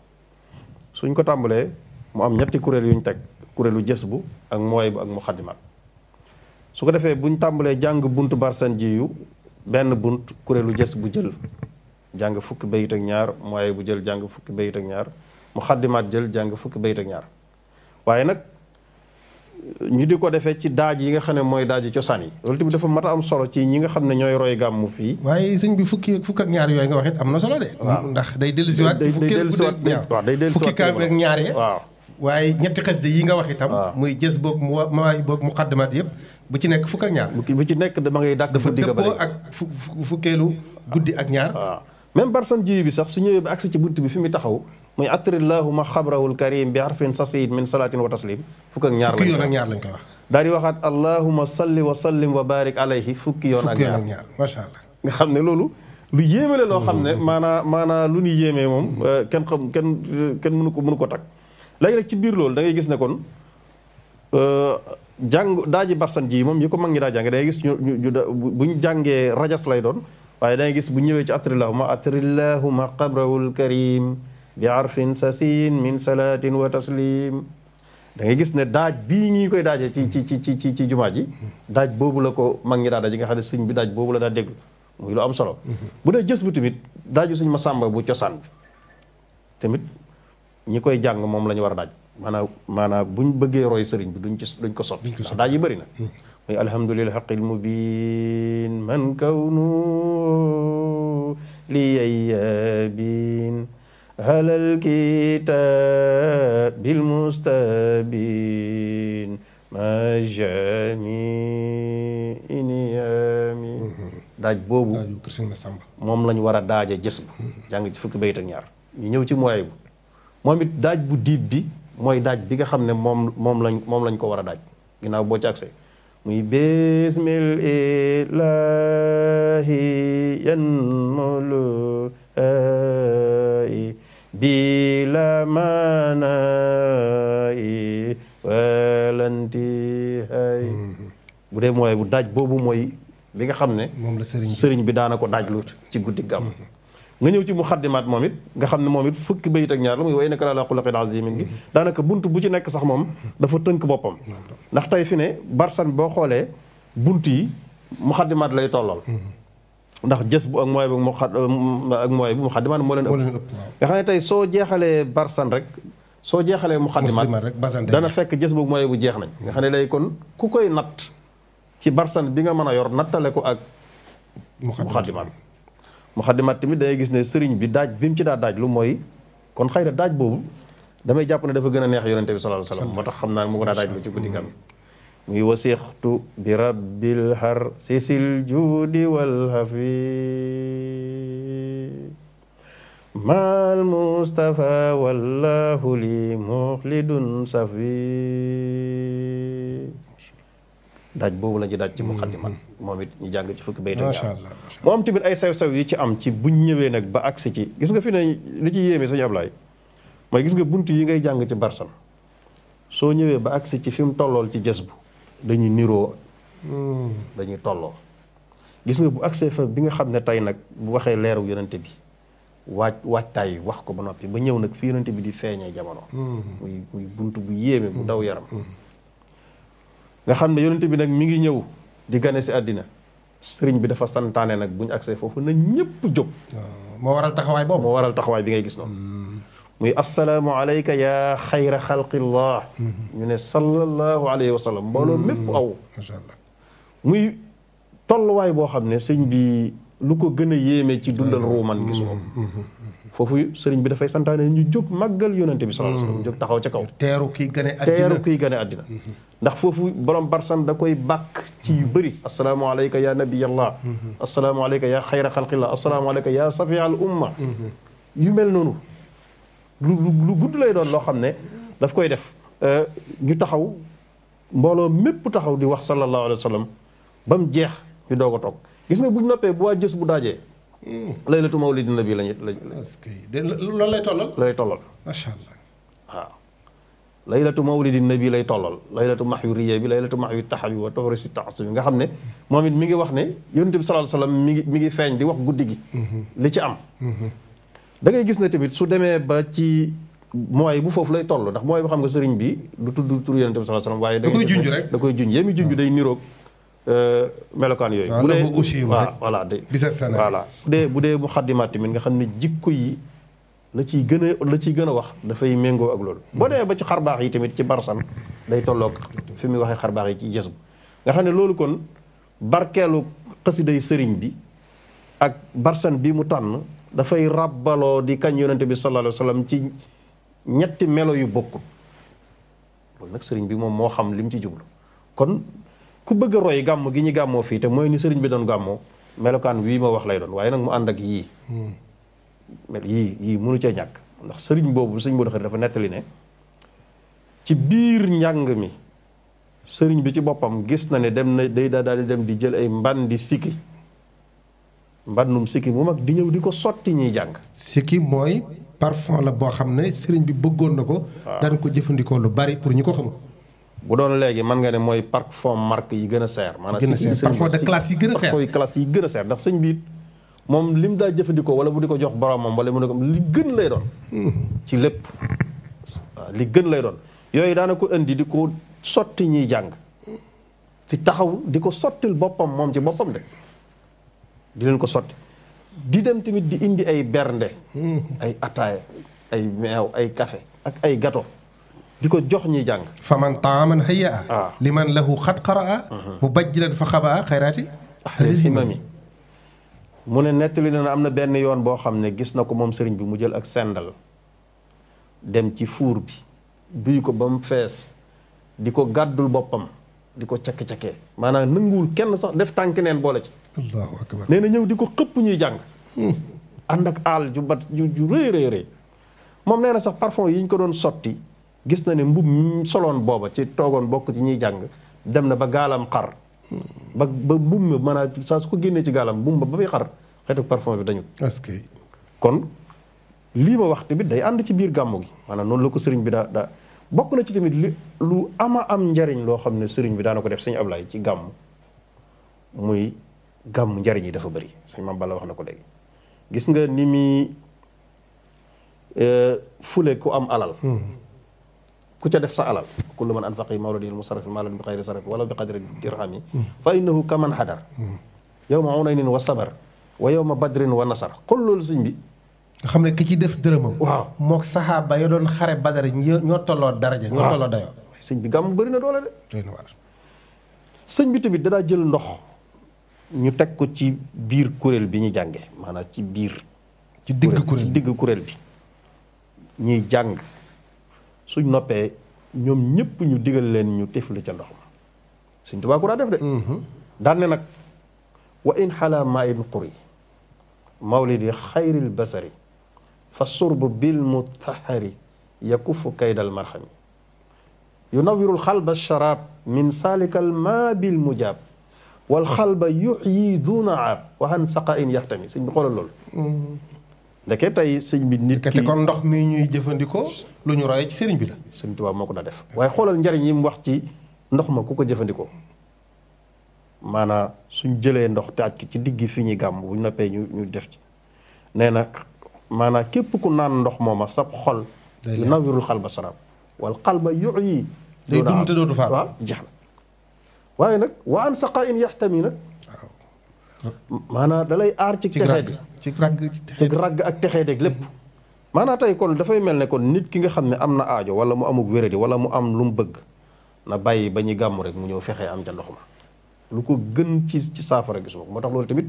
suñ ko tàmbalee mu am ñetti kuréel yuñ teg kuréelu jës bu ak mooy bu ak muxaddimaat su ko defee buñ tàmbalee jàng buntu barsan ji yu benn bunt kuréelu jës bu jël jàng fukki bayit ak ñaar mooy bu jël jàng fukki bayit ak ñaar muxaddimaat jël jàng fukki bayit ak ñaar waaye nag ñu di ko defee ci daaj yi nga xam ne mooy daaji cosaan yi loolu tamit dafa mat a am solo ci ñi nga xam ne ñooy roy gàmmu fii. waaye sëñ bi fukk ak ñaar yooyu nga wax it am na solo de. ndax day dellusiwaat fukki kaam ak ñaar yi waaw waaye ñetti xasida yi nga wax itam. muy jës boog mawaay boog muqaddimaat yëpp bu ci nekk fukk ak ñaar. bu ci nekk dama ngay dàkk guddi ga dafa dëppoo ak fukkeelu guddi ak ñaar. waaw même barsan ji bi sax su ñëwee ba agsi ci bunt bi fi mu taxaw muy atririllahuma xabrawul karim bi harfin sasid min salatin wa taslim fukk ak ñaar fukki yoon ak ñaar lañ koy wax. daal di waxaat allahuma salli wa sallim wa barik alayhi fukki yoon ak ñaar macha allah. nga xam ne loolu lu yéeme la loo xam ne maanaa lu ñuy yéemee moom kenn mënu ko takk léegi nag ci biir loolu da ngay gis ne kon jàng daaji barsan ji moom yi ko mag ñi daa jàng da ngay gis buñ jàngee rajas lay doon waaye da ngay gis bu ñëwee ci atririllahuma qabrawul karim bi arfin sasin min salatin wa taslim da ngay gis ne daaj bii ñi koy daaje ci jumaa ji daaj boobu la ko mag ñi daa daaj nga xam ne sëñ bi daaj boobu la daa déglu muy lu am solo bu dee jës bu tamit daaju sëñ Masamba bu cosaan bi tamit ñi koy jàng moom la ñu war a daaj maanaam buñ bëggee roy sëriñ bi duñ ko soppi ndax daaj yi bëri na muy alhamdulillah xaqil mubin man kawnu li yayyabin halal kitabil mustabin ma jami iniyami daaj boobu moom lañ war a daaje jës bu jàng ci fukki bayit ak ñaar ñu ñëw ci mooy bu moom it daaj bu diib bi mooy daaj bi nga xam ne moom lañ ko war a daaj ginnaaw boo ci accès muy bismil ilahi yanmulu bila manai walanti hay bu dee mooy bu daaj boobu mooy bi nga xam ne moom la sëriñ bi daana ko daaj lu ci guddi gàmm nga ñëw ci muxaddimaat moom it nga xam ne moom it fukki bayit ak ñaar la muy way naka la xulaqin azimin gi daanaka bunt bu ci nekk sax moom dafa tënk boppam ndax tey fi ne barsan boo xoolee bunt yi muxaddimaat lay tollal ndax jës bu ak mooy bu muxaddimaat moo leen ëpp nga xam ne tey soo jeexalee barsan rek soo jeexalee muxaddimaat dana fekk jës bu mooy bu jeex nañ nga xam ne lay kon ku koy natt ci barsan bi nga mën a yor nattale ko ak muxaddimaat tamit dangay gis ne sëriñ bi daaj bi mu ci daa daaj lu mooy kon xëy na daaj boobu damay jàpp ne dafa gën a neex yonente bi sallallahu alayhi wasallam moo tax xam naa mu ko daa daaj lu ci guddi gam muy wasixtu bi rabbil har sisil juudi wal hafi mal mustafa wallahu li muxlidun safi daaj boobu la ci daaj ci muxaddimaat moom it ñu jàng ci fukki bayt ak ñaar moo am tamit ay sew-sew yi ci am ci buñ ñëwee nag ba agsi ci gis nga fi ne li ci yéeme sëñ Ablaay mooy gis nga bunt yi ngay jàng ci barsan soo ñëwee ba agsi ci fi mu tollool ci jës bu dañuy niroo dañuy tolloo gis nga bu agsee fa bi nga xam ne tey nag bu waxee leeru yonente bi waajtaay wax ko ba noppi ba ñëw nag fi yonente bi di feeñee jamono muy bunt bu yéeme bu daw yaram nga xam ne yonente bi nag mi ngi ñëw di gane si àddina sëriñ bi dafa santaane nag bu ñu agsee foofu na ñëpp jóg moo waral taxawaay boobu moo waral taxawaay bi ngay gis noonu muy assalaamu alayka yaa xayra xalqillah ñu ne sallallahu alayhi wa sallam mbooloo mépp aw masha Allah muy tolluwaay boo xam ne sëñ bi lu ko gën a yéeme ci dundal ruuman gis moom foofu sëriñ bi dafay santaane ñu jóg màggal yonente bi sallallahu alayhi wa sallam jóg taxaw ca kaw teeru kiy gane àddina teeru kiy gane àddina ndax foofu borom barsan da koy bàkk ci yu bëri assalaamu alayka ya nabiyallah assalaamu alayka ya xayra xalqillah assalaamu alayka ya safi al umma yu mel noonu lu gudd lay doon loo xam ne daf koy def ñu taxaw mbooloo mépp taxaw di wax sallallahu alayhi wa sallam ba mu jeex ñu doog a toog gis nga bu ñu noppee bu waa jës bu daajee laylatu mawlidi nabi lañu loolu lay tollal lay tollal macha allah waaw laylatu mawlidi nabi lay tollal laylatu maxwi riya bi laylatu maxwi taxawi wa toxori si taxasu bi nga xam ne moom it mi ngi wax ne yonent bi sallallahu alayhi wasallam mi ngi feeñ di wax guddi gi li ci am da ngay gis ne tamit su demee ba ci mooy bu foofu lay toll ndax mooy bu xam nga sëriñ bi du tudd tur yonent bi sallallahu alayhi wasallam waaye da koy junj rek da koy junj yémi junj day niroog melokaan yooyu bu dee voilà bu dee muxaddimaat tamit nga xam ne jikko yi la ciy gën a wax dafay méngoo ak loolu boo demee ba ci xarbaax yi tamit ci barsan day tolloog fi muy waxee xarbaax yi ci jës bu nga xam ne loolu kon barkeelu xasiday sëriñ bi ak barsan bi mu tànn dafay ràbbaloo di kañ yonente bi sallallahu alayhi wa sallam ci ñetti melo yu bokkul loolu nag sëriñ bi moom moo xam li mu ci jublu kon ku bëgg a roy gàmm gi ñu gàmmoo fii te mooy ni sëriñ bi doon gàmmoo melokaan wii ma wax lay doon waaye nag mu ànd ak yii yii mënu cee ñàkk ndax sëriñ boobu sëriñ Modou Khari dafa nettali ne ci biir njàng mi sëriñ bi ci boppam gis na ne dem na day daal di dem di jël ay mbandi sikki mbandum sikki mu mag di ñëw di ko sotti ñuy jàng sikki mooy parfum la boo xam ne sëriñ bi bëggoon na ko daan ko jëfandikoo lu bari pour ñu ko xamul bu doon léegi mën nga ne mooy parfum marque yi gën a seer maanaam parfum de classe yi gën a seer parfum classe yi gën a seer ndax sëñ bi moom lim daa jëfandikoo wala bu di ko jox boromam wala mu ne ko li gën lay doon ci lépp waaw li gën lay doon yooyu daana ko indi di ko sotti ñuy jàng ci taxaw di ko sottil boppam moom ci boppam de di leen ko sotti di dem tamit di indi ay bernde ay ataaya ay meew ay café ak ay gâteau di ko jox ñuy jàng faman taaman hayya liman lahu xat qaraa mubajjilan fa xabaa xayraati ahlil himami mu ne nettali na am na benn yoon boo xam ne gis na ko moom sëriñ bi mu jël ak sendal dem ci fuur bi duy ko ba mu fees di ko gàddul boppam di ko cakk-cakkee maanaam nanguwul kenn sax def tànk neen boole ci allahu akbar nee na ñëw di ko xëpp ñuy jàng ànd ak aal ju bat ju rëy rëy rëy moom nee na sax parfum yi ñu ko doon sotti gis na ne mbub mi soloon booba ci toogoon bokk ci ñuy jàng dem na ba gaalam xar ba buum ma maanaam saa su ko génnee ci gaalam buum ba muy xar xeetu parfum bi dañu kon lii ma wax tamit day ànd ci biir gàmmu gi maanaam noonu la ko sëriñ bi daa bokk na ci tamit li lu ama am njariñ loo xam ne sëriñ bi daana ko def sëñ Ablaye ci gàmm muy gàmm njariñ yi dafa bëri sëñ Mame Balla wax na ko léegi gis nga ni muy fule ku am alal ku ca def sa alal kullu man anfaqi mawladihi musarraf maalan bi xayri saraf wala bi qadri dirhami fa innahu kaman hadar yawma unaynin wa sabar wa yawma badrin wa nasar xool loolu sëñ bi nga xam ne ki ci def dërëmam waaw mook saxaaba ya doon xare badar ñoo tolloo daraja ñoo tolloo dayoo sëñ bi gàmm bëri na doole de sëñ bi tamit dadaa jël ndox ñu teg ko ci biir kuréel bi ñu jànge maanaam ci biir ci digg kuréel bi ñuy jàng suñ noppee ñoom ñëpp ñu digal leen ñu tifli ca ndox ma Sëñ Tuubaa ku daa def de daan ne nag wa in xalaa maa in quri mawlidi xayril basari fa surb bil mutahari yakufu kaydal marxami yunawirul xalba sharaab min saalikal maa bil mujaab wal xalba yuxyi duna aab waxan saqa in yaxtami sëñ bi xoolal loolu ndeke tey sëñ bi nit ki kon ndox mi ñuy jëfandikoo lu ñu royee ci sëriñ bi la sëñ Tuubaa moo ko daa def waaye xoolal njariñ yi mu wax ci ndox ma ku ko jëfandikoo maanaam suñ jëlee ndox taaj ki ci digg fi ñuy gàmm bu ñu noppee ñu def ci nee na maanaam képp ku naan ndox mooma sab xol yu nawirul xalba sarab wal xalba yuxyi day dund te dootu faat waaw jeex na waaye nag wa an saqa in yaxtami nag maanaam dalay aar ci texee di ci ragg ak texee deg lépp maanaam tey kon dafay mel ne kon nit ki nga xam ne am na aajo wala mu amuk wéradi wala mu am lu mu bëgg na bàyyi ba ñuy gàmm rek mu ñëw fexee am ca ndox ma lu ko gën ci saafara gisuma ko moo tax loolu tamit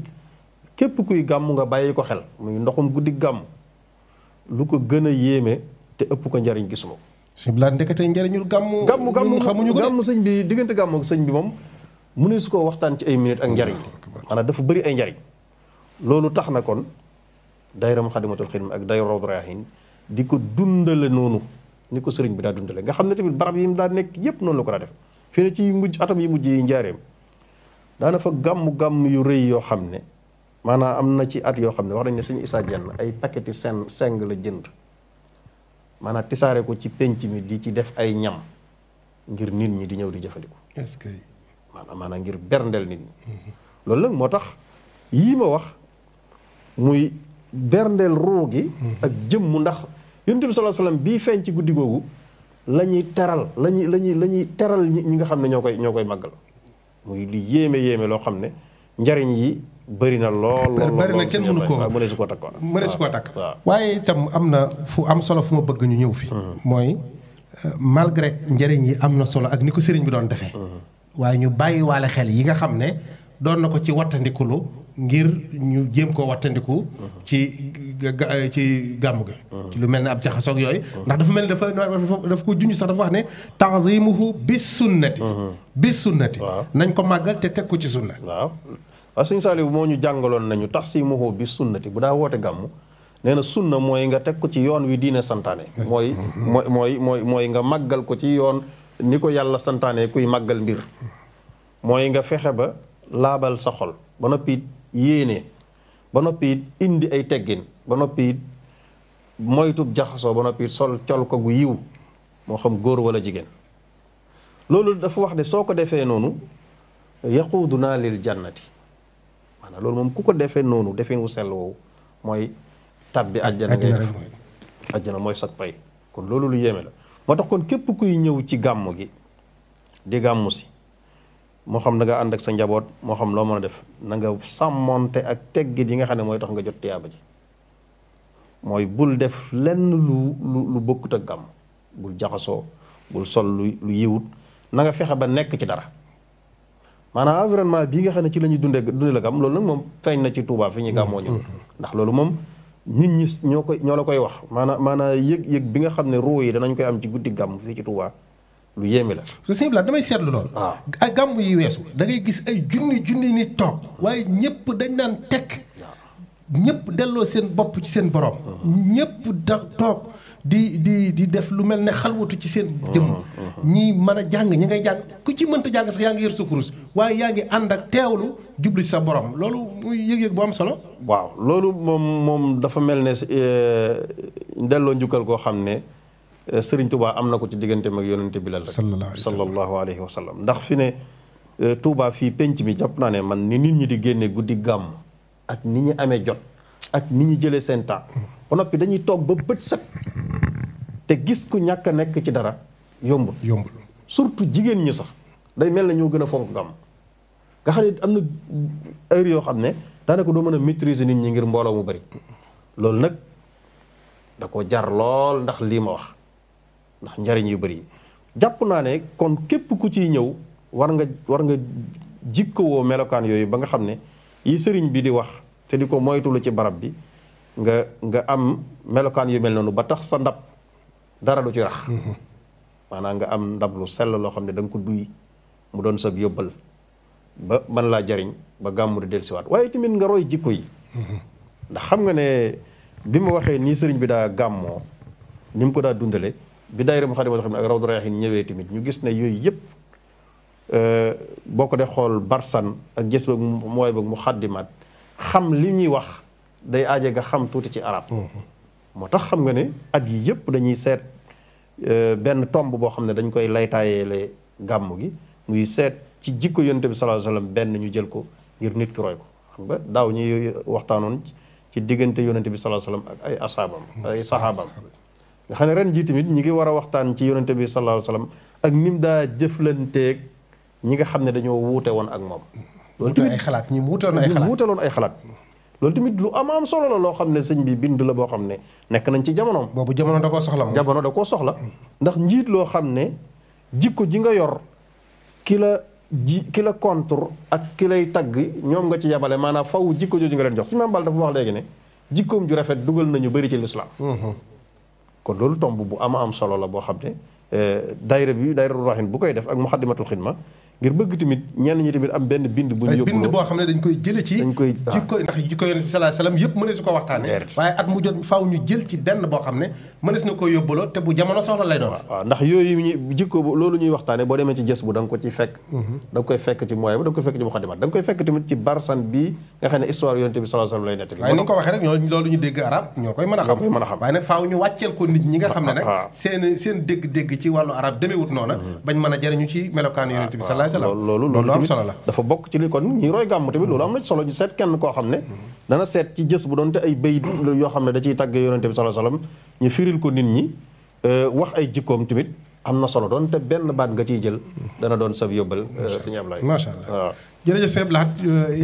képp kuy gàmm nga bàyyi ko xel muy ndoxum guddi gàmm lu ko gën a yéeme te ëpp ko njariñ gisuma ko sëñ bi laa ndekete njëriñul gàmmu. xamuñu ko gàmmu sëñ bi diggante gàmmu ak sëñ bi moom mu ne su ko waxtaan ci ay minutes ak njariñ maanaam dafa bëri ay njariñ. loolu tax na kon daayira Moukhaddamatoul Khidma ak daayira Rawdu Rayaahiin di ko dundale noonu ni ko sëriñ bi daa dundale nga xam ne tamit barab yi mu daa nekk yépp noonu la ko daa def fii ne ci mujj atam yi mujj yi njaareem daana fa gàmm yu rëy yoo xam ne maanaam am na ci at yoo xam ne wax nañ ne suñu Issa Diène ay paqueti seng la jënd maanaam tisaare ko ci penc mi di ci def ay ñam ngir nit ñi di ñëw di jëfandiku. est-ce que maanaam ngir berndeel nit ñi. loolu nag moo tax yii ma wax muy berndeel ruu gi ak jëmm ndax Yonent bi sallallahu alayhi wasallam bii feeñ ci guddi googu la ñuy teral la ñuy teral ñi nga xam ne ñoo koy màggal muy li yéeme loo xam ne njariñ yi bëri na lool. bëri na kenn mënu koo takk. waaye itam am na fu am solo fu ma bëgg ñu ñëw fi. mooy malgré njariñ yi am na solo ak ni ko sëriñ bi doon defee. waaye ñu bàyyi waale xel yi nga xam ne doon na ko ci wattandikulu ngir ñu jéem koo wattandiku. ci gàmm ga. ci lu mel ne ab jaxasoog yooyu. ndax dafa mel ne dafa ko junj sax dafa wax ne tanzimuhu bis sunnati. bis sunnati. nañ ko màggal te teg ko ci sunna. waaw sëñ Saliou moo ñu jàngaloon nañu tanzimuhu bis sunnati bu daa woote gàmm nee na sunna mooy nga teg ko ci yoon wi diine santaane. mooy nga màggal ko ci yoon ni ko yàlla santaane kuy màggal mbir. mooy nga fexe ba laabal sa xol ba noppi yéene ba noppi indi ay teggin ba noppi moytu jaxasoo ba noppi sol col ko gu yiw moo xam góor wala jigéen. loolu dafa wax ne soo ko defee noonu yaquuduna lil jannati maanaam loolu moom ku ko defee noonu defeen wu sell woowu mooy tabbi àjjana ngay def àjjana mooy sag pay kon loolu lu yéeme la moo tax kon képp kuy ñëw ci gàmm gi di gàmmu si moo xam da nga ànd ak sa njaboot moo xam loo mën a def na nga sàmmonte ak teggit yi nga xam ne mooy tax nga jot tiyaaba ji mooy bul def lenn lu bokkut ak gàmm bul jaxasoo bul sol lu yiwut na nga fexe ba nekk ci dara maanaam environnement bii nga xam ne ci la ñuy dundee la gàmm loolu nag moom feeñ na ci Touba fi ñuy gàmmoo ñun ndax loolu moom nit ñi ñoo la koy wax maanaam yëg bi nga xam ne ruu yi danañ koy am ci guddi gàmm fii ci Touba lu yéeme la. sëñ Blanc damay seetlu lool. waaw ak gàmm yi weesu da ngay gis ay junni nit toog waaye ñëpp dañ naan tekk ñëpp delloo seen bopp ci seen borom. ñëpp toog di def lu mel ne xalwatu ci seen jëmm. ñi mën a jàng ñi ngay jàng ku ci mënta jàng sax yaa ngi yor sa kurus waaye yaa ngi ànd ak teewlu jubli sa borom loolu muy yëg-yëg bu am solo. waaw loolu moom dafa mel ne delloo njukkal koo xam ne. Sëriñ Touba am na ko ci diggante mag yonente bi la rek sallallahu alayhi wa sallam ndax fi ne Touba fii penc mi jàpp naa ne man ni nit ñi di génne guddi gàmm ak ni ñu amee jot ak ni ñu jëlee seen temps ba noppi dañuy toog ba bët set te gis ku ñàkk a nekk ci dara yombul surtout jigéen ñi sax day mel na ñoo gën a fonk gàmm nga xam ne am na heure yoo xam ne daanaka doo mën a maîtriser nit ñi ngir mbooloo mu bari loolu nag da ko jar lool ndax lii ma wax ndax njariñ yu bari jàpp naa ne kon képp ku ciy ñëw war nga jikkowoo melokaan yooyu ba nga xam ne yi sëriñ bi di wax te di ko moytulu ci barab bi nga am melokaan yu mel noonu ba tax sa ndab dara du ci rax maanaam nga am ndab lu sell loo xam ne da nga ko duy mu doon sab yóbbal ba mën laa jariñ ba gàmmu di dellusiwaat waaye tamit nga roy jikko yi ndax xam nga ne bi ma waxee nii sëriñ bi daa gàmmoo ni mu ko daa dundale bi daayira Moukhaddamatoul Khidma ak Rawdu Rayaahiin ñëwee tamit ñu gis ne yooyu yëpp boo ko dee xool barsan ak gis ba mooy ba Muxaddimaat xam li ñuy wax day aaje nga xam tuuti ci arab moo tax xam nga ne at yi yëpp dañuy seet benn tomb boo xam ne dañ koy laytaayeele gàmm gi muy seet ci jikko yonent bi sallallahu alayhi wasallam benn ñu jël ko ngir nit ki roy ko xam nga daaw ñuy waxtaanoon ci diggante yonent bi sallallahu alayhi wasallam ak ay asaabam ay sahaabam nga xam ne ren jii tamit ñi ngi war a waxtaan ci yonent bi sallallahu alayhi wasallam ak nim daa jëflanteeg ñi nga xam ne dañoo wuute woon ak moom loolu tamit ay xalaat ñi wuuteloon ay xalaat loolu tamit lu am solo la loo xam ne sëñ bi bind la boo xam ne nekk nañ ci jamonoom boobu jamono da koo soxla moom jamono da koo soxla ndax njiit loo xam ne jikko ji nga yor ki la contre ak ki lay tagg ñoom nga ci yabale maanaam faw jikko jooju nga leen jox si Mame Balla dafa wax léegi ne jikkoom ju rafet dugal nañu bëri ci lislaam kon loolu tomb bu am solo la boo xam ne daayira Ruuhin bu koy def ak Muxaddamatul Xidma ngir bëgg tamit ñenn ñi tamit am benn bind bu ñu yóbbu bind boo xam ne dañ koy jële ci jikko ndax jikko Yonent bi sallallahu alayhi wasallam yëpp mënees su ko waxtaane waaye at mu jot faaw ñu jël ci benn boo xam ne mënees na ko yóbbaloo te bu jamono soxla lay doon waaw ndax yooyu jikko loolu ñuy waxtaane boo demee ci jës bu da nga ko ci fekk da nga koy fekk ci mooy ba da nga koy fekk ci Muxaddimaat da nga koy fekk tamit ci barsan bii nga xam ne histoire Yonent bi sallallahu alayhi wasallam lay nettali waaye ni nga ko waxee rek loolu ñu dégg arab ñoo koy mën a xam waaye nag faaw ñu wàcceel ko nit ñi nga xam ne nag seen dégg-dégg ci wàllu arab demeewut noona bañ mën a jariñu ci melokaan Yonent bi sallallahu alayhi wasallam loolu am solo la dafa bokk ci li kon ñi roy gàmm tamit loolu am na solo ñu seet kenn koo xam ne dana seet ci jës bu doon te ay bayit yoo xam ne da ciy tàgge Yonent bi sallallahu alayhi wasallam ñu firil ko nit ñi wax ay jikkoom tamit am na solo doon te benn baat nga ciy jël dana doon sab yóbbal sëñ Ablaye macha allah jërëjëf sëñ Ablaye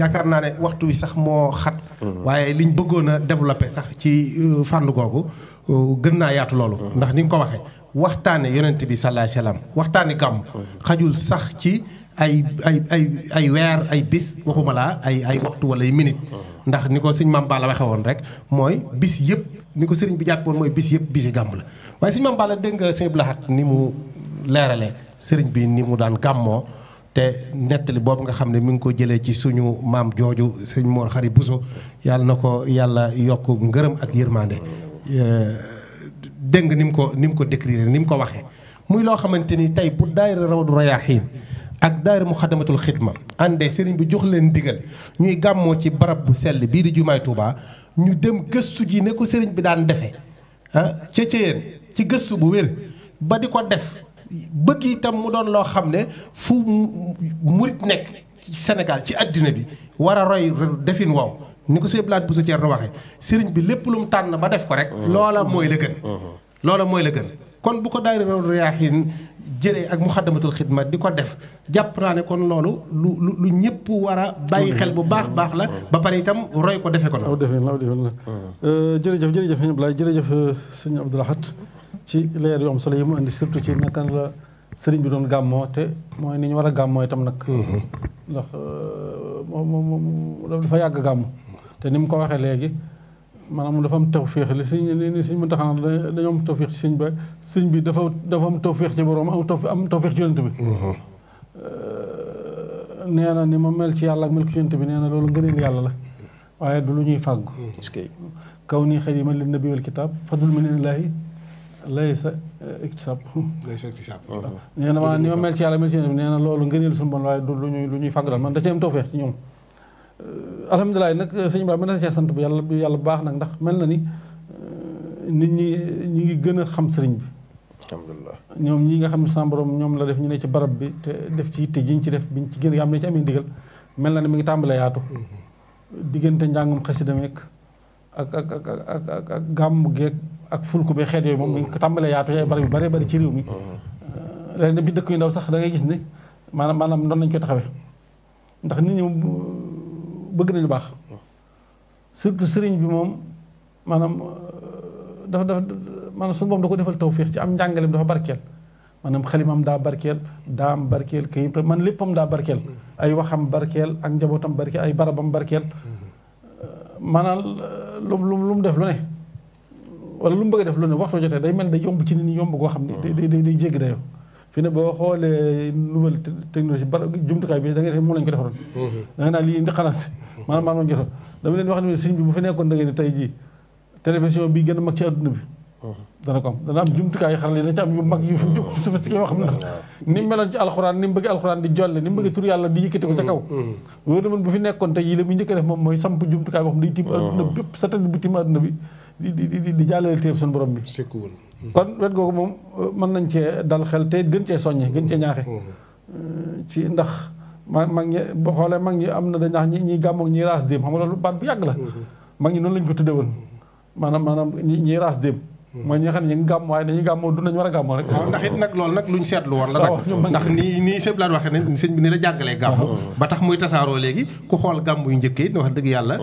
yaakaar naa ne waxtu wi sax moo xat waaye liñ bëggoon a développé sax ci fànn googu gën naa yaatu loolu ndax ni nga ko waxee waxtaane Yonent bi sallallahu alayhi wasallam waxtaane gàmm xajul sax ci ay weer ay bis waxuma laa ay waxtu wala ay minute ndax ni ko sëñ Mame Balla waxe woon rek mooy bis yëpp ni ko sëriñ bi jàppoon mooy bis yëpp bisi gàmm la waaye sëñ Mame Balla dégg nga sëñ Blahat ni mu leerale sëriñ bi ni mu daan gàmmoo te nettali boobu nga xam ne mi ngi ko jëlee ci suñu maam jooju sëñ Mor Xari Buso yàlla na ko yàlla yokk ngërëm ak yërmande dégg nga ni mu ko décrire ni mu ko waxee muy loo xamante ni tey bu daayira Rawdu Rayaahiin ak daayira Muxaddamatul Xidma àndee sëriñ bi jox leen digal ñuy gàmmoo ci barab bu sell bii di jumaay Tuubaa ñu dem gëstu ji ne ko sëriñ bi daan defee ca yéen ci gëstu bu wér ba di ko def bëgg itam mu doon loo xam ne fu murit nekk ci Sénégal ci àddina bi war a roy defin wow ni ko sëñ Blaat bu sa ceer na waxee sëriñ bi lépp lu mu tànn ba def ko rek loola mooy la gën loola mooy la gën kon bu ko daayira Rawdu Rayaahiin jëlee ak Muxaddamatul Xidma di ko def jàpp naa ne kon loolu lu ñëpp war a bàyyi xel bu baax la ba pare itam roy ko defe ko na aw defee la jërëjëf sëñ Ablaye jërëjëf sëñ Abdou Lahad ci leer yu am solo yi mu indi surtout ci naka la sëriñ bi doon gàmmoo te mooy ni ñu war a gàmmoo itam nag ndax moom dafa yàgg gàmm te ni mu ko waxee léegi maanaam dafa am tawféex li sëñ mën taxanaa dañoo am tawféex ci sëñ bi dafa am tawféex ci borom am tawféex ci yonent bi nee na ni ma mel ci yàlla ak mel ci yonent bi nee na loolu ngëneel yàlla la waaye du lu ñuy fàggu kaw nii xadiman lin nabi wal kitaab fadlun minallaahi laysa iktisaab nee na ni ma mel ci yàlla mel ci yonent bi nee na loolu ngëneel suñu bon waaye du lu ñuy fàggu daal man da cee am tawféex ci ñoom alhamdulilah nag sëñ Ibrahima mën na cee sant bu yàlla bu baax nag ndax mel na ni nit ñi ngi gën a xam sëriñ bi alhamdulilah ñoom ñi nga xam ne sama borom ñoom la def ñu ne ci barab bi te def ci yitte jiñ ci def biñ ci gën a am ne ci amee ndigal mel na ne mi ngi tàmbalee yaatu diggante njàngum xasida meek ak gàmmu geek ak fulku be xeet yooyu moom mi ngi ko tàmbalee yaatu ay barab yu bare bari ci réew mi léegi nag bi dëkk yu ndaw sax da ngay gis ne maanaam noonu lañ koy taxawee ndax nit ñi bëgg nañu baax surtout sëriñ bi moom maanaam dafa maanaam suñu boom da ko defal tawféex ci am njàngaleem dafa barkeel maanaam xalimam daa barkeel daam barkeel kayit man léppam daa barkeel ay waxam barkeel ak njabootam barkeel ay barabam barkeel maanaam lu mu def lu ne wala lu mu bëgg a def lu ne waxtu jotee day mel day yomb ci nit ñi yomb goo xam ne day jéggi dayoo fi ne boo xoolee nouvelle technologie jumtukaay bi da ngay def moom lañu ko defaroon da nga naan lii indi xalaat si maanaam jotoon dama leen wax ne sëñ bi bu fi nekkoon da ngeen ne tey jii télévision bi gën a mag ci adduna bi dana ko am dana am jumtukaay xarala yi dana ci am yu mag yu sophistiqué yoo xam ne ni mu meloon ci alxuraan ni mu bëgg alxuraan di jolle ni mu bëgg tur yàlla di yëkkati ko ca kaw wóor na man bu fi nekkoon tey jii la muy njëkk a def moom mooy samp jumtukaay boo xam day tiim adduna bi bépp satellite bu tiim adduna bi di jàllale téeb suñu borom bi kon wet googu moom mën nañ cee dal xel te gën cee soññe gën cee ñaaxe ci ndax mag ñi boo xoolee mag ñi am na dañ naax ñi gàmmoog ñiy raas déem xam nga loolu baat bu yàgg la mag ñi noonu lañ ko tudde woon maanaam ñiy raas déem mooy ñi nga xam ne ñu ngi gàmm waaye dañuy gàmmoo du nañu war a gàmmoo rek waaw ndax it nag loolu nag luñ seetlu woon la nag ndax nii sëñ Blaat waxee ne sëñ bi ni la jàngalee gàmm ba tax muy tasaaroo léegi ku xool gàmm yu njëkk yi wax dëgg yàlla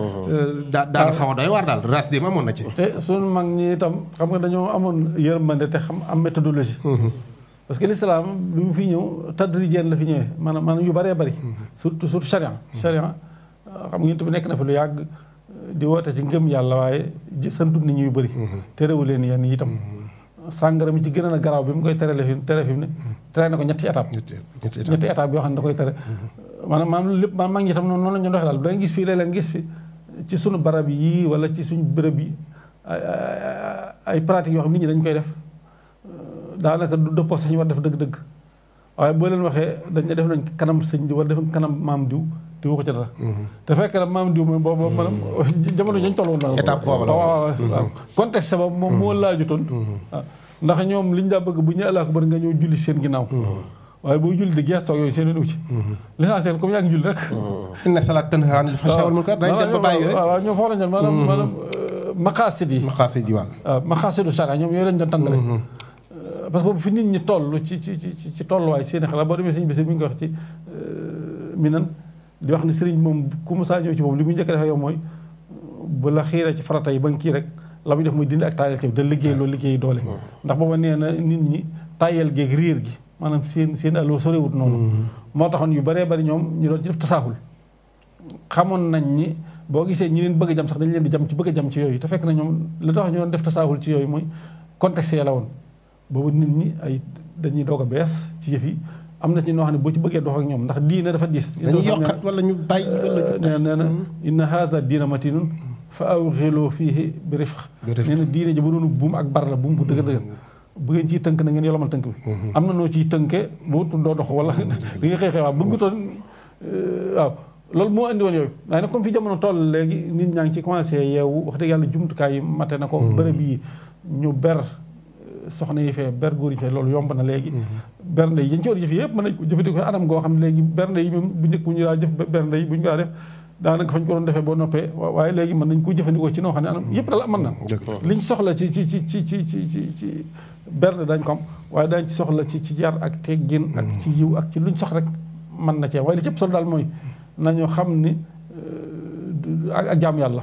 daana xaw a doy waar daal ras dem amoon na ci te suñu mag ñi itam xam nga dañoo amoon yërmande te xam am méthodologie parce que l'islam bi mu fi ñëw tadrijeen la fi ñëwee maanaam yu bëree bëri surtout charia xam nga yéen tamit nekk na fi lu yàgg di woote ci ngëm yàlla waaye santu nit ñi yu bëri te réewu leen yenn yi itam sàngara mi ci gën a garaaw bi mu koy tere fi mu ne tere na ko ñetti étape yoo xam ne da koy tere maanaam lépp maanaam mag ñi tam noonu la ñu doxee daal da nga gis fii léeg-léeg gis fi ci sunu barab yi wala ci suñu bërëb yi ay pratiques yoo xam nit ñi dañ koy def daanaka du dëppoo sax ñu war def dëgg-dëgg waaye boo leen waxee dañ ne def nañ kanam sëñ di wala def kanam maam diw te waxu ca dara te fekk na maam diw moom boobu maanaam jamono dañ toll woon étape boobu la waaw contexte ba moom moo laajutoon ndax ñoom liñ daa bëgg bu ñu àllaa ko bari nga ñëw julli seen ginnaaw waaye boo julli di geestoo yooyu seen wu ci l'essentiel comme yaa ngi julli rek inna salaat tanhaa anil fahshaa'i wal munkar dañ dem ba bàyyi yooyu waaw ñoom foofu la ñu maanaam maqaasid yi waaw maqaasidu sharia ñoom yooyu lañ doon tànn rek parce que fi nit ñi toll ci tolluwaay seen xalaat boo demee sëñ bi mi ngi wax ci minan di wax ni sëriñ moom ku mu saa ñëw ci moom li muy njëkk a defee yow mooy bu la xiiree ci farata yi ba nga kii rek la muy def muy dindi ak taayal ci da liggéey loolu liggéey doole ndax booba nee na nit ñi taayal geeg réer gi maanaam seen allo sorewut noonu moo taxoon yu bëree bëri ñoom ñu doon ci def tasaahul xamoon nañ ni boo gisee ñi leen bëgg a jam sax dañ leen di jam ci bëgg a jam ci yooyu te fekk na ñoom li tax ñu doon def tasaahul ci yooyu mooy contexte ya la woon boobu nit ñi ay dañuy doog a bees ci yëf yi am na ci ñoo xam ne boo ci bëggee dox ak ñoom ndax diine dafa diis dañuy yokkat wala ñu bàyyi wala nee na inna haadha diina matinun fa awxilu fiihi bi rifq nee na diine ji ba doonu buum ak bar la buum bu dëgër dëgër bu ngeen ciy tënk na ngeen yolomal tënk bi am na noo ciy tënke boo tudd doo dox wala li nga xëy waaw bëggutoon waaw loolu moo indi woon yooyu waaye nag comme fi jamono toll léegi nit ñaa ngi ci commencé yeewu wax dëgg yàlla jumtukaay yi mate na ko bërëb yi ñu ber soxna yi fee ber góor yi fee loolu yomb na léegi bernde yi yéen ci war jëf yëpp mën nañ ko jëfandikoo anam goo xam ne léegi bernde yi moom bu njëkk bu ñu daa jëf bernde yi bu ñu ko daa def daanaka fañ ko doon defee boo noppee waaye léegi mën nañ ko jëfandikoo ci noo xam ne anam yëpp daal mën na liñ soxla ci bernde dañ ko am waaye dañ ci soxla ci yar ak teggin ak ci yiw ak ci luñ sox rek mën na cee waaye li ci ëpp solo daal mooy nañu xam ni ak jaamu yàlla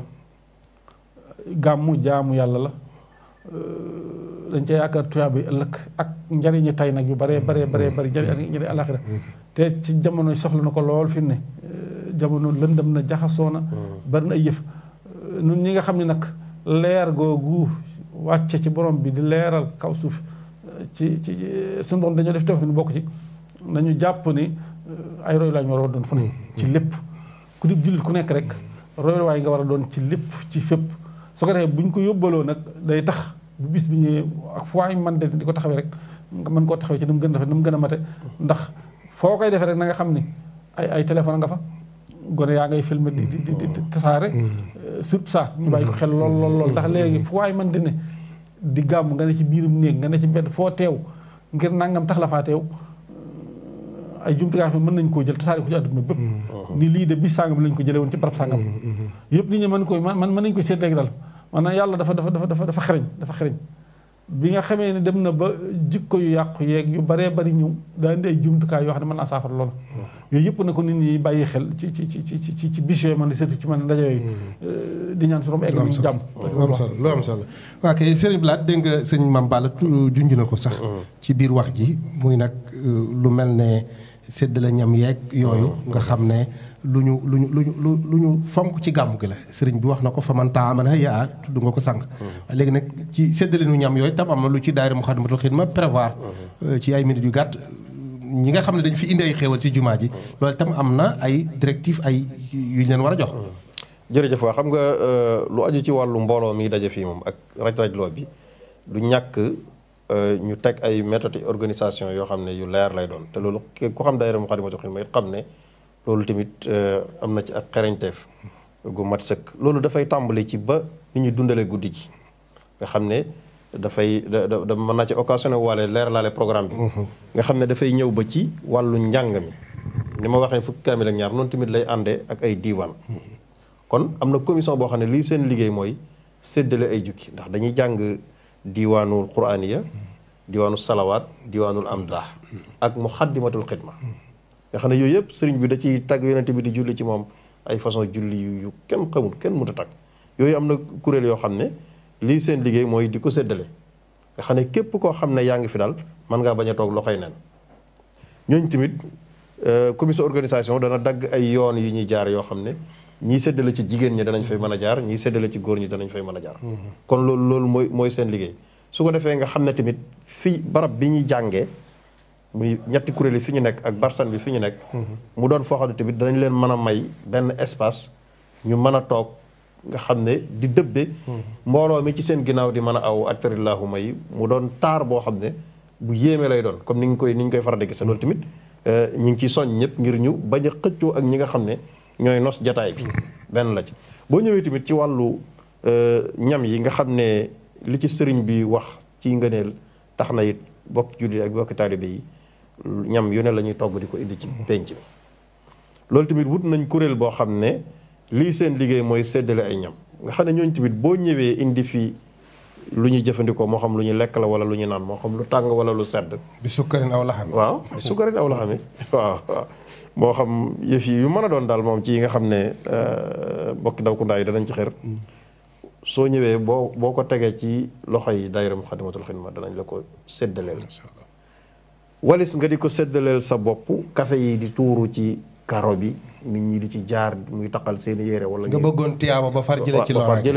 gàmmu jaamu yàlla la dañ ca yaakaar tuyaaba yi ëllëg ak njariñi tay nag yu bare njariñ ak njariñ àlaxira te ci jamono soxla na ko lool fi mu ne jamono lëndëm na jaxasoo na bari na ay yëf nun ñi nga xam ne nag leer googu wàcce ci borom bi di leeral kaw suuf ci suñu borom dañoo def teef ni bokk ci nañu jàpp ni ay roy lañu war a doon fu ne ci lépp ku di jullit ku nekk rek roy waay nga war a doon ci lépp ci fépp su ko defee buñ ko yóbbaloo nag day tax bu bis bi ñëwee ak foo ay man de di ko taxawee rek nga mën koo taxawee ci ni mu gën a rafet ni mu gën a mate ndax foo koy defee rek na nga xam ni ay téléphone nga fa gone yaa ngay filmer di tasaare surtout ça ñu bàyyi ko xel lool ndax léegi foo ay man ne di gàmm nga ne ci biirum néeg nga ne ci mbedd foo teew ngir nangam tax la faa teew ay jumtukaay fi mën nañ koo jël tasaare ko ci àdduna bépp ni lii de bis sàngam lañ ko jëlee woon ci barab sàngam yëpp nit ñi mën nañ ko seet léegi daal maanaam yàlla dafa xereñ bi nga xamee ne dem na ba jikko yu yàqu yeeg yu baree bari ñëw daa indi ay jumtukaay yoo xam ne mën naa saafara loolu yooyu yëpp na ko nit ñi bàyyi xel ci bis yooyu man di seetu ci man ndaje yooyu di ñaan suñu egg ñu jàmm lu am solo waa kay sëriñ Blaat dégg nga sëñ Mame Balla junj na ko sax ci biir wax ji muy nag lu mel ne séddale ñam yeeg yooyu nga xam ne lu ñu fonk ci gàmmu gi la sëriñ bi wax na ko fa man taamana yaa tudd nga ko sànq léegi nag ci séddale nu ñam yooyu tam am na lu ci daayira Moukhaddamatoul Khidma prévoir ci ay minutes yu gàtt ñi nga xam ne dañ fi indi ay xéewal ci jumaa ji loolu tam am na ay directive ay yu ñu leen war a jox jërëjëf waa xam nga lu aju ci wàllu mbooloo mi daje fii moom ak raj-rajloo bi du ñàkk ñu teg ay méthodes organisation yoo xam ne yu leer lay doon te loolu ku xam daayira Moukhaddamatoul Khidma it xam ne loolu tamit am na ci ak xereñteef gu mat sëkk loolu dafay tàmbali ci ba ni ñuy dundalee guddi gi nga xam ne dafay da mën naa ci occasionné waale leer laale programme bi nga xam ne dafay ñëw ba ci wàllu njàng mi ni ma waxee fukki kaamil ak ñaar noonu tamit lay àndee ak ay diiwaan kon am na commission boo xam ne lii seen liggéey mooy séddale ay jukki ndax dañuy jàng diiwaanul quraaniya diiwaanul salawaat diiwaanul amdah ak Moukhaddamatoul Khidma nga xam ne yooyu yëpp sëriñ bi da ciy tagg yonente bi di julli ci moom ay façon julli yu kenn xamul kenn mënut a tagg yooyu am na kuréel yoo xam ne lii seen liggéey mooy di ko séddale nga xam ne képp koo xam ne yaa ngi fi daal mën ngaa bañ a toog loxoy nen ñooñu tamit commission organisation dana dagg ay yoon yu ñuy jaar yoo xam ne ñii séddale ci jigéen ñi danañ fay mën a jaar ñii séddale ci góor ñi danañ fay mën a jaar kon loolu mooy seen liggéey su ko defee nga xam ne tamit fii barab bi ñuy jàngee muy ñetti kuréel yi fi ñu nekk ak barsan bi fi ñu nekk mu doon foo xam ne tamit danañ leen mën a may benn espace ñu mën a toog nga xam ne di dëbbe mbooloo mi ci seen ginnaaw di mën a aw aktarillahuma yi mu doon taar boo xam ne bu yéeme lay doon comme ni ñu koy faral di gis loolu tamit ñu ngi ciy soññ ñëpp ngir ñu bañ a xëccoo ak ñi nga xam ne ñooy nos jataay bi benn la ci boo ñëwee tamit ci wàllu ñam yi nga xam ne li ci sëriñ bi wax ci ngëneel tax na it bokk julli ak bokk taalibe yi ñam yu ne la ñuy togg di ko indi ci penc bi loolu tamit wut nañ kuréel boo xam ne lii seen liggéey mooy séddale ay ñam nga xam ne ñooñu tamit boo ñëwee indi fii lu ñuy jëfandikoo moo xam lu ñu lekk la wala lu ñu naan moo xam lu tàng wala lu sedd bi sukkarin aw laxami waaw bi sukkarin aw laxami waaw moo xam yëf yi yu mën a doon daal moom ci yi nga xam ne mbokki daw ku ndaa yi danañ ci xër soo ñëwee boo ko tegee ci loxo yi daayira Muxaddamatul Xidma danañ la ko séddaleel walis nga di ko séddaleel sa bopp café yi di tuuru ci karo bi nit ñi di ci jaar muy taqal seeni yére wala nga bëggoon tiyaaba ba far jëlee